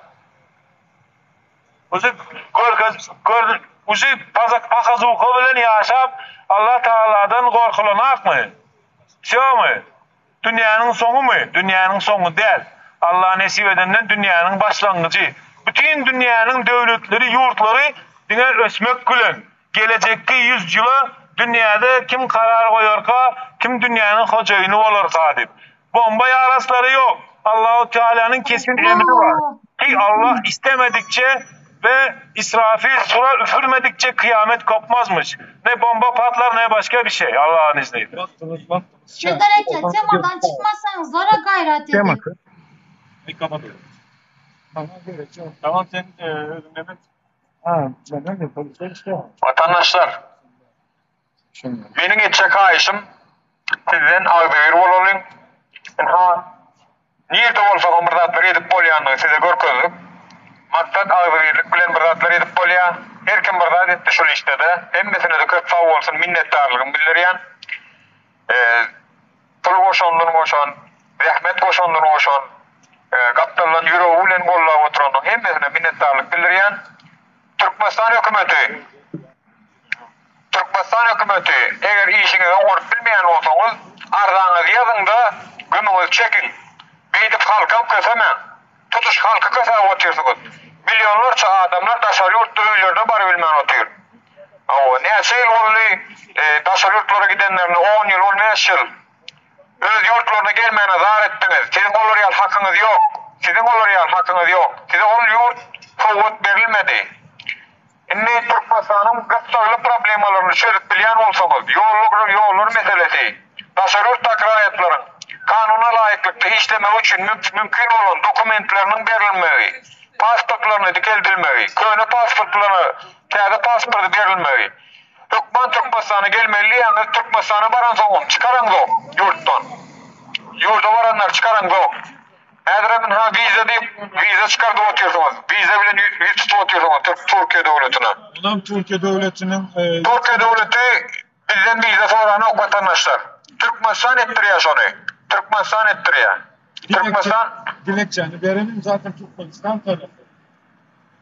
Uzy görkez gör uzy pazak pakazuha bilen ýaşap Allah Tagaladan gorkulanakmy? Wsýomy? Dünýäniň soňumy? Dünýäniň soňy däl. Allah nesip edenden dünýäniň başlangyjy. Bütin dünýäniň döwletleri, ýurtlary diňe ösmek bilen. Gelejekki ýüzýyla dünýäde kim karar goýarka, kim dünýäniň hojaýyny bolarka diýip. Bomba ýaraslary ýok. Allahu Tealanyň kesin emri bar. Ki Allah istemedikçe we İsrafil sura üfürmedikçe kıyamet kopmazmış. Ne bomba patlar ne başka bir şey Allah'ın izniyle. Wagtyňyz wagtyňyz Serdar aka, temadan çykmasaňyz zora gaýrat ediň. Tamam sen özüň neme Watandaşlar, meniň etjek haýyşym sizden agzybir bolalyň. Ynha, nirde bolsagam bir zatlar edip bolýandygy size görkezdik. Maksat agzybirlik bilen bir zatlar edip bolýar. Her kim bir zat etdi şul işde-de. Hemmesine-de köp sag bolsun, minnetdarlygymy bildirýän. Pul goşandan goşan, zähmet goşandan goşan, gapdaldan ýüregi bilen gollap oturanyň hemmesine minnetdarlyk bildirýän. Türkmenistan hökümeti Türkmenistan hökümeti eger işiňizi oňaryp bilmeýän bolsaňyz, arzaňyzy ýazyň-da, gümüňizi çekiň. Beýdip halkam kösemäň. Tutuş halky kösäp otyrsyňyz. Millionlarça adamlar daşary ýurtda öýlerine barybilmän otyr. Hawa, näçe ýyl boldy daşary ýurtlara gidenlerine, on ýyl, on bäş ýyl. Öz ýurtlaryna gelmäne zar etdiňiz. Siziň olar ýaly hakyňyz ýok. Siziň olar ýaly hakyňyz ýok. Size ol ýurt sowgat berilmedi. Indi Türkmenistanyň gyssagly problemalaryny çözüp bilýän bolsaňyz, ýollar ýollar meselesi, daşary ýurtdaky raýatlaryň kanuna laýyklykda işlemegi üçin mümkin bolan dokumentleriniň berilmegi, pasportlaryny dikeldilmegi, köne pasportlaryna täze pasporty berilmegi, hökman Türkmenistana gelmeli diýýäňiz, Türkmenistana baransoňam çykaraňzok ýurtdan. Ýurda baranlary çykaraňzok. Häzirem ynha wiza diýip, wiza çykardyp otyrsyňyz. Wiza bilen ýüz tutup otyrsyňyz Türk Türkiýe döwletine. Onam Türkiýe döwletiniň Türkiýe döwleti bizden wiza soranok watandaşlar. Türkmenistan etdirýär şony. Türkmenistan etdirýär. Türkmenistan Dilekçäni berenim zaten Türkmenistan tarapy.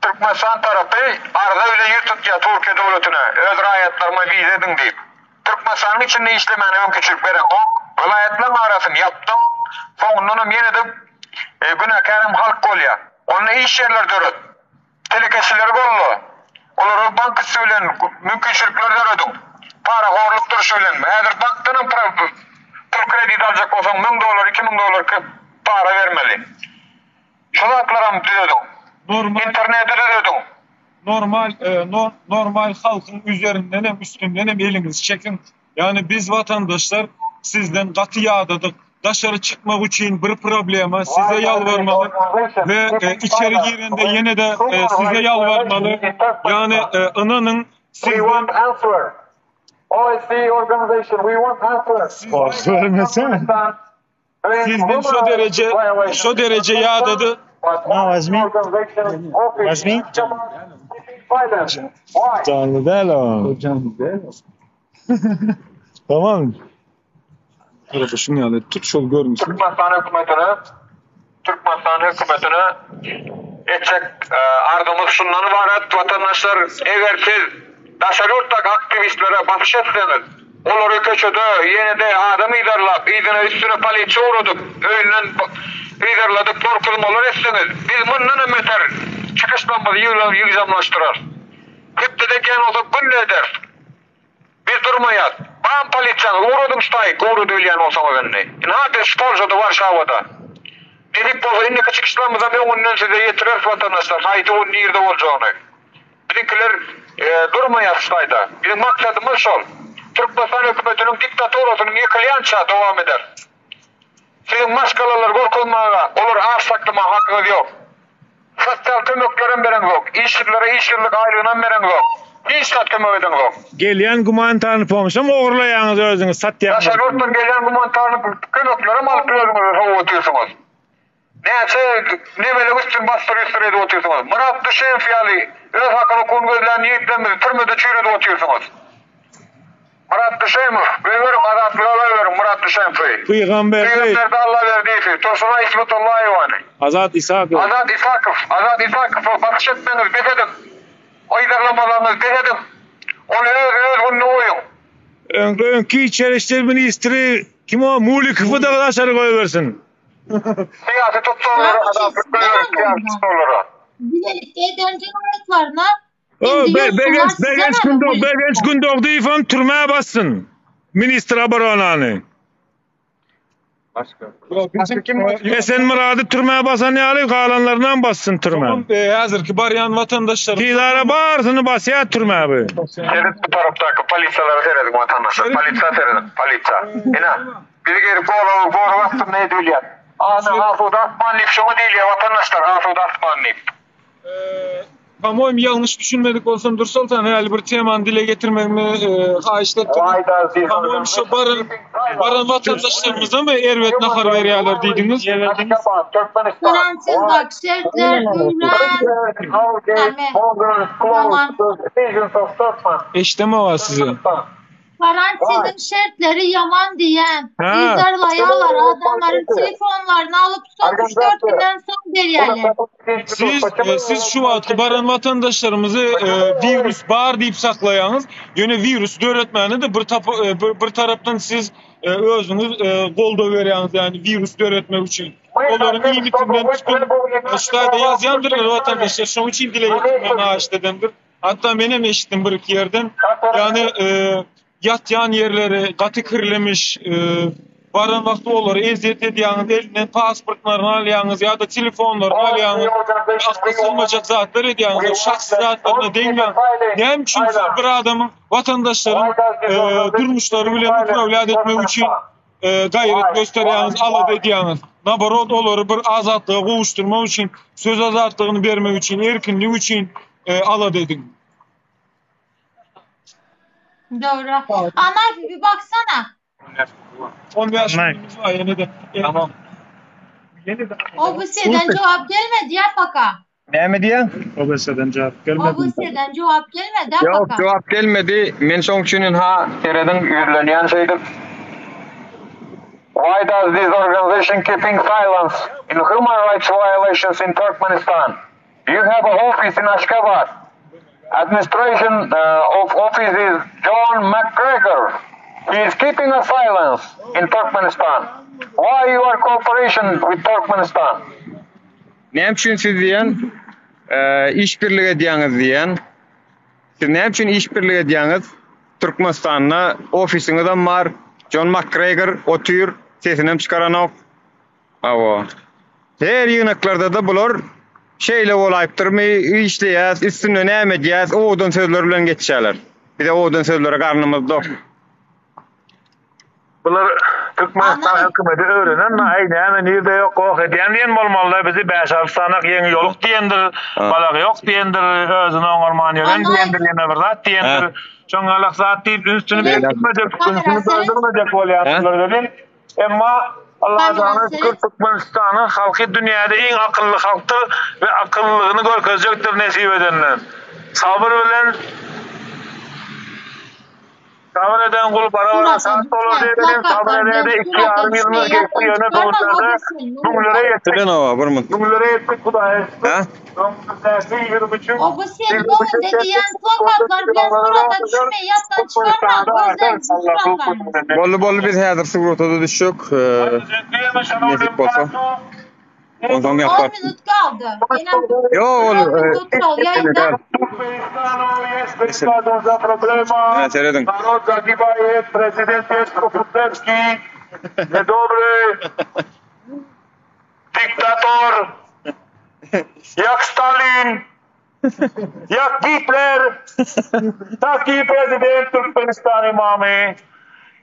Türkmenistan tarapy arza bilen ýüz tutýar Türkiýe döwletine, öz raýatlaryma wiza ediň diýip. Türkmenistanyň içinde işlemäne mümkinçilik bereňok, welaýatlaryň arasyny ýapdyň, soňundanam ýene-de günäkärem halk bolýar. Onda iş ýerleri döret, telekeçileri golla, olara bank üsti bilen mümkinçilikler dörediň. Parahorluk durşy bilen, häzir bankdanam pul kredit aljak bolsaň 1000 dollar, 2000 dollar para bermeli. Şu zatlaram düzediň. Normal Interneti düzediň. Normal e, nor, normal halkyň üzerinden hem üstünden hem eliňizi çekiň. Yani biz vatandaşlar sizden gaty ýadadyk. Daşary çykmak üçin bir problema size ýalbarmaly we e, içeri girende ýene de e, size ýalbarmaly. Yani e, ynanyň We want answer. OSCE organization, we want answer. Vermesene. Sizden şu derece şu derece yağdadı. Ha Azmi? Azmi? Canlı değil o. Canlı değil Tamam. Arada şunu yani tut şol görmüşsün. Türkmenistan hökümetine Türkmenistan hökümetine etjek arzumyz şundan ybarat, watandaşlar, eger siz daşary ýurtdaky aktiwistlere basyş etseňiz, olary köçede ýene-de adam yzarlap, yzyna üstüne polisiýa ugradyp, öýünden yzarladyp gorkuzmalar etseňiz, biz mundanam beter çykyşlarymyzy ýygjamlaşdyrarys. Hepdede edýän bolsak günde ederis. Biz durmaýas. Bam polisiýaňyzy ugradyň ştaýk ugradybilýän bolsaňyz indi. Ynha biz şu Polşada Warşawada. Nesip bolsa indiki çykyşlarymyzam öňünden size ýetireris watandaşlar haýsy gün nirde boljagyny. Biziňkiler durmaýas ştaýda. Biziň maksadymyz şol. Türkmenistan hökümetiniň diktaturasynyň ýykylýança dowam eder. Siziň maşgalalary gorkuzmaga, olary aç saklamaga hakyňyz ýok. Sosial kömeklerem bereňzok, işsizlere işsizlik aýlygynam bereňzok. Hiç zat kömek edeňzok. Gelýän gumanitarny pomşam ogurlaýaňyz özüňiz satýaňyz. Daşary ýurtdan gelýän gumanitarny kömeklerem alyp özüňize sowup otyrsyňyz. Näçe nebelek üstün bassyr üstür edip otyrsyňyz. Myrat Düşeýew ýaly öz hakyny kun gözlän ýigitlerimizi türmede çüýredip otyrsyňyz. Myrat Düşemow, goýberiň Azatlyga goýberiň Myrat Düşemowy. Pygamberdi. Pygamberdi Allaberdiýewi, Tursunaý Ismatullaýewany. Azat Isakow. Azat Isakow, Azat Isakowa basyş etmegiňizi bes ediň. Yzarlamalaryňyzy bes ediň. Ony öz öz gününe goýuň. Öňki öňki içeri işler ministri kim o Mulikowy da daşary goýbersin. Syýasy tussaglara azatlyk goýberiň syýasy tussaglara. Bilelikde eden jenaýatlaryna O indi Be ýurtlular Begenç size Begenç näme Gündog Mulikow? Begenç Gündogdyýewem türmä bassyn. Ministr oboronany. Başga. Başga kim var? Esen Myrady türmä basan ýaly galanlarynam bassyn türmä. Tamam, e, häzirki barýan vatandaşlar. Tizara barysyny basýar türmä bu. Seret bu tarapdaky polisiýalara serediň watandaşlar. Polisiýa serediň, polisiýa. Ine, bizi gelip gorag gorag astynda edilýär. Ana, asuda asman diýip şoňa diýilýär watandaşlar, asuda asman diýip. Pamoýum ýalňyş düşünmedik bolsam Dursoltan häli bir temany dile getirmegimi haýyşt etdiňiz. Pamoýum şu baran baran watandaşlarymyza mı erbet nahar berýärler diýdiňiz? Karantin bak şertler öwren näme ýaman. Eşidemok sizi. Karantiniň şertleri ýaman diýýän. Ha. Yzarlaýarlar adamlaryň telefonlaryny alyp soň 3-4 günden soň berýärler. Siz e, siz şu wagtky baran watandaşlarymyzy e, wirus bar diýip saklaýaňyz. Ýöne wirus döretmäne de bir, tap, e, bir, bir tarapdan siz e, özüňiz e, goldaw berýäňiz ýagny wirus döretmek üçin. Olaryň iýmitinden tutun, ştada ýazýandyrlar watandaşlar. Şonuň üçin dile getirmän haýyşt edendir. Hatda menem eşitdim bir iki ýerden. Ýagny e, ýatýan ýerleri gaty kirlemiş, e, baran wagty olary ezýet edýäňiz, elinden pasportlaryny alýaňyz ýa-da telefonlaryny alýaňyz, akla sygmajak zatlar edýäňiz, şahsy zatlaryna degmäň. Näme üçin siz bir adamyň watandaşlaryň e, durmuşlary bilen uprawlýat etmek üçin e, gaýrat gösterýäňiz, alada edýäňiz. Naborot olary bir azatlyga gowuşdyrmak üçin, söz azatlygyny bermek üçin, erkinlik üçin e, alada ediň. Dogry. Anafi bir baksana. 15 günümüz var ýene de. Tamam. OBS'den cevap gelmedi ya paka. Näme diýýäň? OBS'den cevap gelmedi. OBS'den cevap gelmedi ha Ýok, paka. jogap gelmedi. Men şoň üçin ha serediň ýüzlenýän şeýdip. Why does this organization keeping silence in human rights violations in Turkmenistan? You have a office in Ashgabat. Administration uh, of office is John McGregor. He is keeping a silence in Turkmenistan. Why you are cooperation with Turkmenistan? Näme üçin siz diýen işbirlik edýäňiz diýen. Siz näme üçin işbirlik edýäňiz? Türkmenistanda ofisiňizem bar. John McGregor otyr, sesinem çykaranok. Hawa. Her ýygnaklarda-da bular şeýle bolaýypdyrmy, işleýäs, üstünde näme edýäs, owadan sözler bilen geçýärler. Bize owadan sözlere garnymyz dok. Bular Türkmenistan hökümeti öwrenen aý näme nirde ýok goh edýän diýen bolmalyda bizi 5-6 sanak ýeňi ýoluk diýendir, balak ýok diýendir, özüni oňarman ýören diýendir, ýene bir zat diýendir. Şoň ýalak zat diýip ünsüni bermejek, ünsüni böldürmejek bolýarlar welin, emma Allahjana şükür Türkmenistanyň halky dünýäde iň akylly halkdyr we akyllylygyny görkezjekdir nesip edenden. Sabyr bilen Sabyr eden gul bara-bara Surata şat bolar düşme, diýelim. Sabyr plakatlar bilen edede iki surata ýarym düşme, ýylymyz geçdi, ýatdan ýöne çykarma bu günlerde OBS-ni müňlere ýetdik. Bilen owa bir mut. Müňlere ýetdik Hudaýa şükür. Ha? Öňümizdäki 23-iň OBS-niň öňünde diýen plakatlar bilen surata düşme, ýatdan çykarma, gözlerini suratlaryny. Boldy boldy biz häzir surata-da düşjek. Nesip bolsa. Onsoň 10 ýapar. minut galdy. Ýene Ýok ol 10 minut otural ýaýynda. Ine serediň. Narod zagibaýet, prezident jest proputewski, niedobry, diktator, jak Stalin, jak Gitler, taki prezident Türkmenistany mamy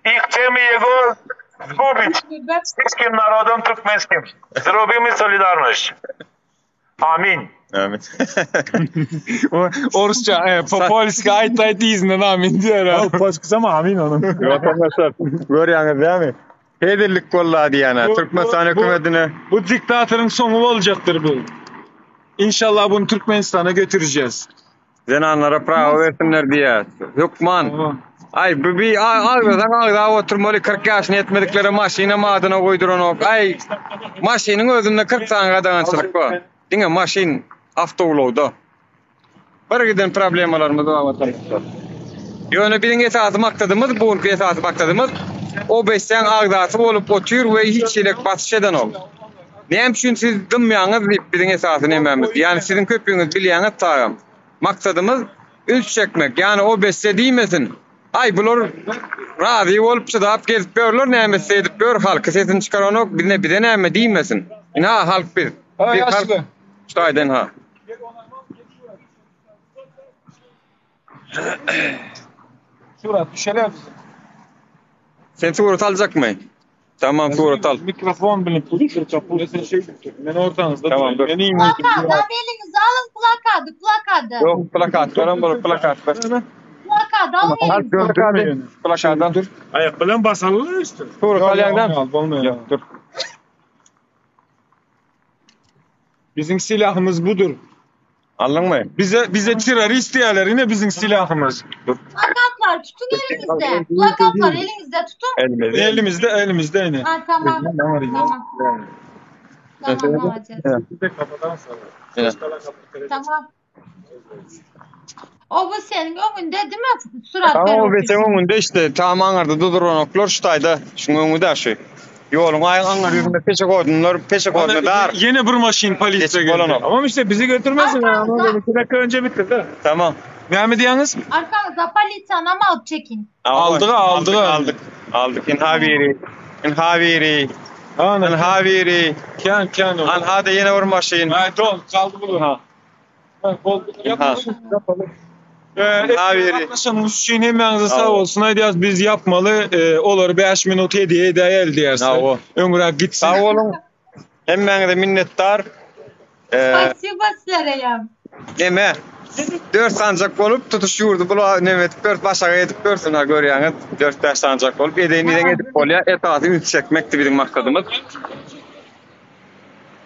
i chcemy jego zgubić wszystkim narodom türkmenskim. Zrobimy solidarność. Amin. Amin. Orsça, e, po polski aýt aýt yzyndan amin diýer. Ol polskysam amin onuň. Watandaşlar, görýäňiz dämi? Hezillik boldy diýýän Türkmenistan hökümetine. Bu diktatoryň soňy boljakdyr bu. Inşallah bunu Türkmenistana götüreceğiz. Zenanlara prawa bersinler diýýär. Hökman. Aý bu bi agzasaň agzap oturmaly 40 ýaşyna ýetmediklere maşynam adyna goýduranok. Aý maşynyň özünde 40 sany gadagançylyk bar. Diňe maşyn awtoulagda. Bir giden problemalarymyz bar watandaşlar. Ýöne biziň esasy maksadymyz, bu günki esasy maksadymyz OBS-iň agzasy bolup otyr we hiç ýelek basyş edenok. Näme üçin siz dymýaňyz diýip biziň esasy nemämiz. Ýani siziň köpüňiz bilýäňiz tagam. Maksadymyz üns çekmek. Ýani OBS diýmesin. Aý bular razy bolup çydap gezip ýörler näme etse edip ýör halky sesini çykaranok bizne bize näme diýmesin. Ynha halk biz. Biz halk. Şu taýdan ha. Surat düşeler bize. Sen surat aljakmy? Tamam surat al. Mikrofon bilen şey Men ortaňyzda. Tamam dur. Plakady elinize alyn plakady plakady. Yok plakat varan bolup plakat ver. Plakady alyn elinize. Plakady. Plakady al. Ayak bilen basalylar işte. Surat alýaňdan. Bolmaýar. Dur. Bizim silahımız budur. Aldyňmy? Bize bize terrorist diýerler yine bizim silahımız. Plakatlar tutun elinizde. Plakatlar elinizde tutun. Elimizde. Elimizde elimizde yine. Ha tamam. Tamam. Tamam молодец. Tamam. O bu senin öňünde değil mi? Surat Tamam berip o beteň otursun. öňünde işte tam aňarda duduranoklar şu taýda. Şuň öňünde şu. Ýoluň aýyň aňar ýüzünde peşehodlar, peşehodny dar. Yine bir maşyn polisiýa Geçip geldi. bolanok. Tamam işte bizi götürmesin. ya. Arkanızda, İki dakika önce bitti de. Tamam. Näme diýýäňiz? arkanızda politsiyanı alıp çekin. Aldyk, aldyk, aldyk. Aldyk. Inha biri. Inha biri. Ana. Inha biri. Kan kan. Anha da ýene bir maşyn. Ha, dol kaldy bu. Ha. Ha, bol. Ha. Yapalım. Ee, Haberi. Gatnaşanyňyz üçin hemmäňize Sag sag ol. bolsun aýdýas. Biz ýapmaly, e, olary 5 minut hediye edäýeli diýerse. Sag ol. Öňräk gitsin. Sag boluň. Hemmäňize minnetdar. Ee, Spasibo sizlere ya. Neme? 4 sancak bolup tutuş ýurdy bula neme edip 4 başaga edip görsün ha görýäňiz. 4-5 sancak bolup edeýin diýen edip bolýar. Esasy üns çekmekdi biziň maksadymyz.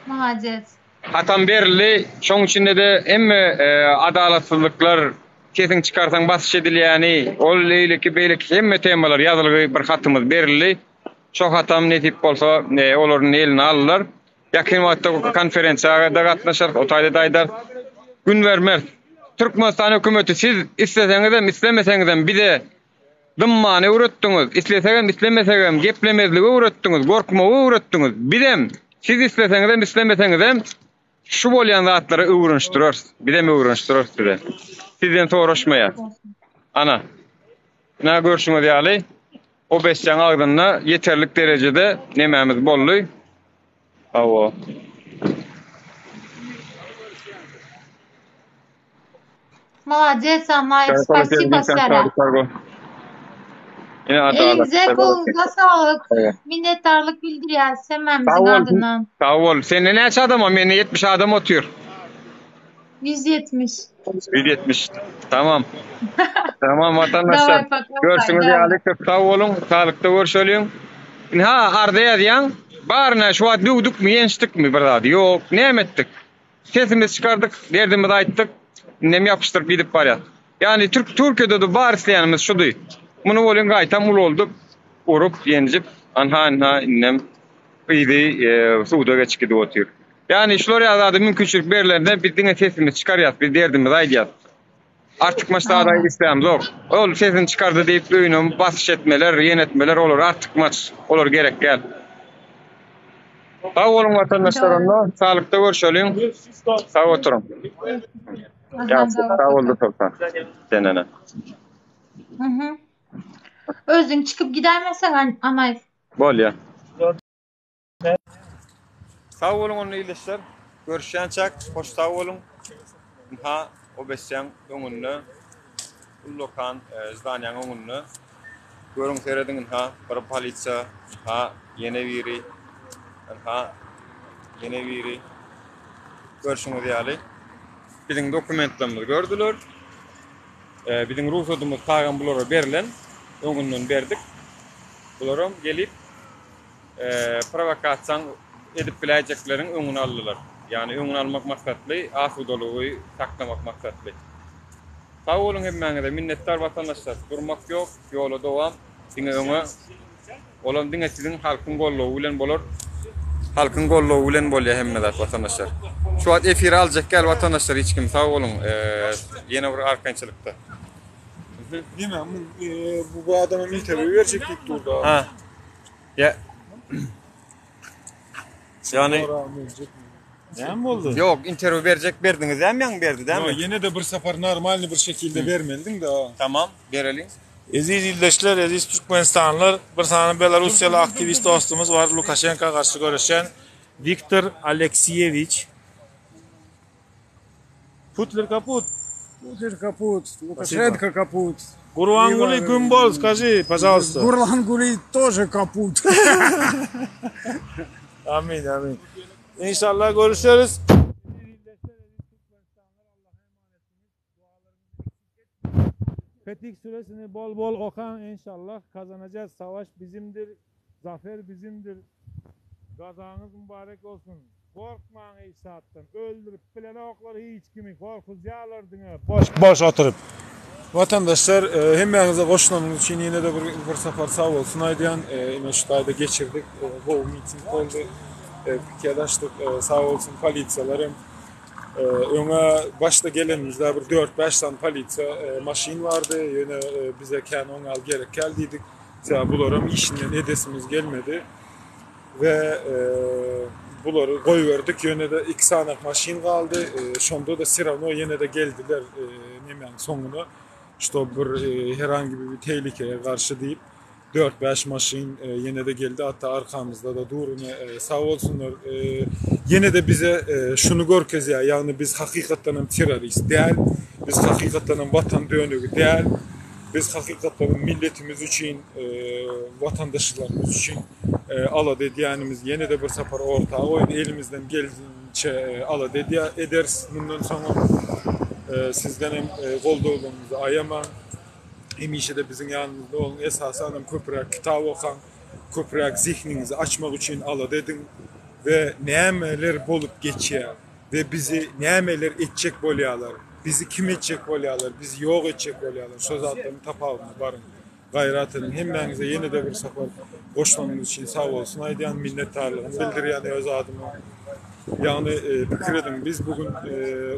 Молодец. Hatam berildi. Şoň içinde-de hemme e, adalatsyzlyklar, sesiň çykarsaň basyş edilýäni, ol eýleki beýleki hemme temalar ýazylgy bir hatymyz berildi. Şo hatam nesip bolsa e, olaryň eline aldylar. Ýakyn wagtda konferensiýa da gatnaşar, o taýda da aýdar. Gün bermez. Türkmenistan hökümeti siz isleseňizem islemeseňizem bize dymmany öwretdiňiz. Islesegem islemesegem geplemezligi öwretdiňiz, gorkmagy öwretdiňiz. Bizem siz isleseňizem islemeseňizem şu bolýan zatlary öwrenişdirers. Bizem öwrenişdirers size. Sizden soraşmaýar. Ana. Na görşüňiz ýaly o besýaň agzynda ýeterlik derejede nemämiz boldy. Hawa. Молодец, Annayev. Spasibo sizlere. Yine adalet. Elinize kolunuza sağlık. Minnettarlık bildirýäs hemmämiziň Sag bol. adyndan. Sag bol. Sende näçe adam bar? Mende 70 adam otyr. 170. 170. Tamam. Tamam vatandaşlar. Daway пока. Görşüňiz Daway. ýaly köp sag boluň. Saglykda görşeliň. Ha arda ýazýaň. Baryna şu wagt döwdükmi, ýençdikmi bir zady? Ýok. Näme etdik? Sesimizi çykardyk, derdimizi aýtdyk. Indem ýapyşdyryp gidip barýas. Ýani Türk Türkiýede de bar isleýänimiz şudy. Muny bolýan gaýtam ulaldyp, urup, ýenjip, anha anha indem yzy e, suwda geçip gidip otyr. Ýani şular ýaly zada mümkinçilik berlende biz diňe sesimizi çykarýas, biz derdimizi aýdýas. Artykmaç zada islämzok. Ol sesini çykardy diýip öýüne basyş etmeler, ýen etmeler olar artykmaç, olar gerek gel. Sag boluň watandaşlar onda, saglykda görşeliň. Sag oturyň. Aha, Ýagşy, daway sag пока. boldy Sultan. Senene. Hı hı. Özüň çykyp gidäýmeseň An- Anaýew. Bolýa. Sag boluň onda ildeşler. Görüşýänçäk, hoş sag boluň. Ha, o besýäň öňünde ullakan e, zdanýaň öňünde. Görüň serediň ha, bir polisiýa, ha, ýene biri, ha, ýene biri. Görşüňiz ýaly. Biziň dokumentlerimizi gördüler. E, biziň ruhsadymyz tagan bulara berlen. Öňünden berdik. Bularam gelip e, provokasiýaň edip biläýjekleriň öňüni aldylar. Ýani öňüni almak maksatly, asudalygy saklamak maksatly. Sag boluň hemmäňize minnetdar watandaşlar. Durmak ýok, ýola dowam, diňe öňe. Olam diňe siziň halkyň goldawy bilen bolar. Halkyň goldawy bilen bolýar hemme zat watandaşlar. Şu wagt efire aljak däl watandaşlar hiç kim sag boluň. Ýene bir arkaýynçylykda. Neme bu bu adama interwýu berjek diýip durdy. Ha. Ya. Yani Näme boldy? Ýok, interwýu berjek berdiňiz dämi ýaňy berdi dämi? Ýok, ýene-de bir sapar normalny bir şekilde bermelidiň da. Tamam, bereliň. Eziz ildeşler, eziz Türkmenistanlylar, bir sany Belarussiýaly aktiwist dostumyz bar, Lukaşenka garşy göreşýän Wiktor Aleksiýewiç. Putler kaput. Putler kaput, Lukaşenko kaput. Gurbanguly gün bol, skaži, pažalsta. Gurbanguly тоже kaput. Amin, amin. İnşallah görüşeriz. Fetih suresini bol bol okan inşallah kazanacağız. Savaş bizimdir, zafer bizimdir. Gazanız mübarek olsun. Gorkmaň hiç zatdan. Öldürip bilenoklar hiç kimi. Gorkuzýarlar diňe. Boş boş oturyp. Watandaşlar hemmäňize goşulanyňyz üçin ýene-de bir bir sapar sag bolsun aýdýan. Ine şu taýda geçirdik. Gowy miting boldy. Piket açdyk. Sag bolsun polisiýalar hem. Öňe başda gelenimizde bir 4-5 sany polisiýa maşyn bardy. Ýöne bize kän oňal gerek däl diýdik. Sebäbi bularam işinden edesimiz gelmedi. We bulary goýberdik. Ýöne-de iki sany maşyn galdy. Şonda-da все равно ýene-de geldiler nemäniň soňuna. Şto bir herhangi bir tehlikeye garşy diýip 4-5 maşyn ýene-de geldi. Hatda arkamyzda-da dur. Ine sag bolsunlar. Ýene-de bize şuny görkezýär. Ýagny biz hakykatdan hem terrorist däl. Biz hakykatdan hem watan dönügi däl. Biz hakykatdan hem milletimiz üçin, watandaşlarymyz üçin alada edýänimizi ýene-de bir sapar orta goýdy. Elimizden geldigiçe alada edýär, ederis mundan soňam. Sizden hem goldawlaryňyzy aýamaň. Hemişe-de biziň ýanymyzda boluň. Esasan hem köpräk kitap okaň, köpräk zehniňizi açmak üçin alada ediň we nämeler bolup geçýär we bizi nämeler etjek bolýarlar, bizi kim etjek bolýarlar, bizi ýok etjek bolýarlar, şo zatlaryň tapawudyna baryň. Gaýrat ediň. Hemmäňize ýene-de bir sapar goşlanyňyz üçin sag bolsun aýdýan, minnetdarlygymy bildirýän öz adyma. Ýagny pikir ediň, biz bu gün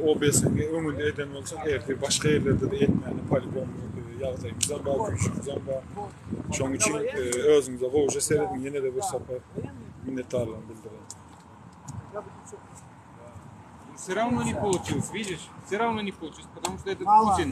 OBS-niň öňünde eden bolsak, ertir başga ýerlerde-de etmäne poligon ýagdaýymyzam bar, güýjümizem bar. Şonuň üçin özüňize gowuja serediň, ýene-de bir sapar minnetdarlygymy bildirýän. Все равно не получилось, видишь? Все равно не получилось, потому что этот Путин.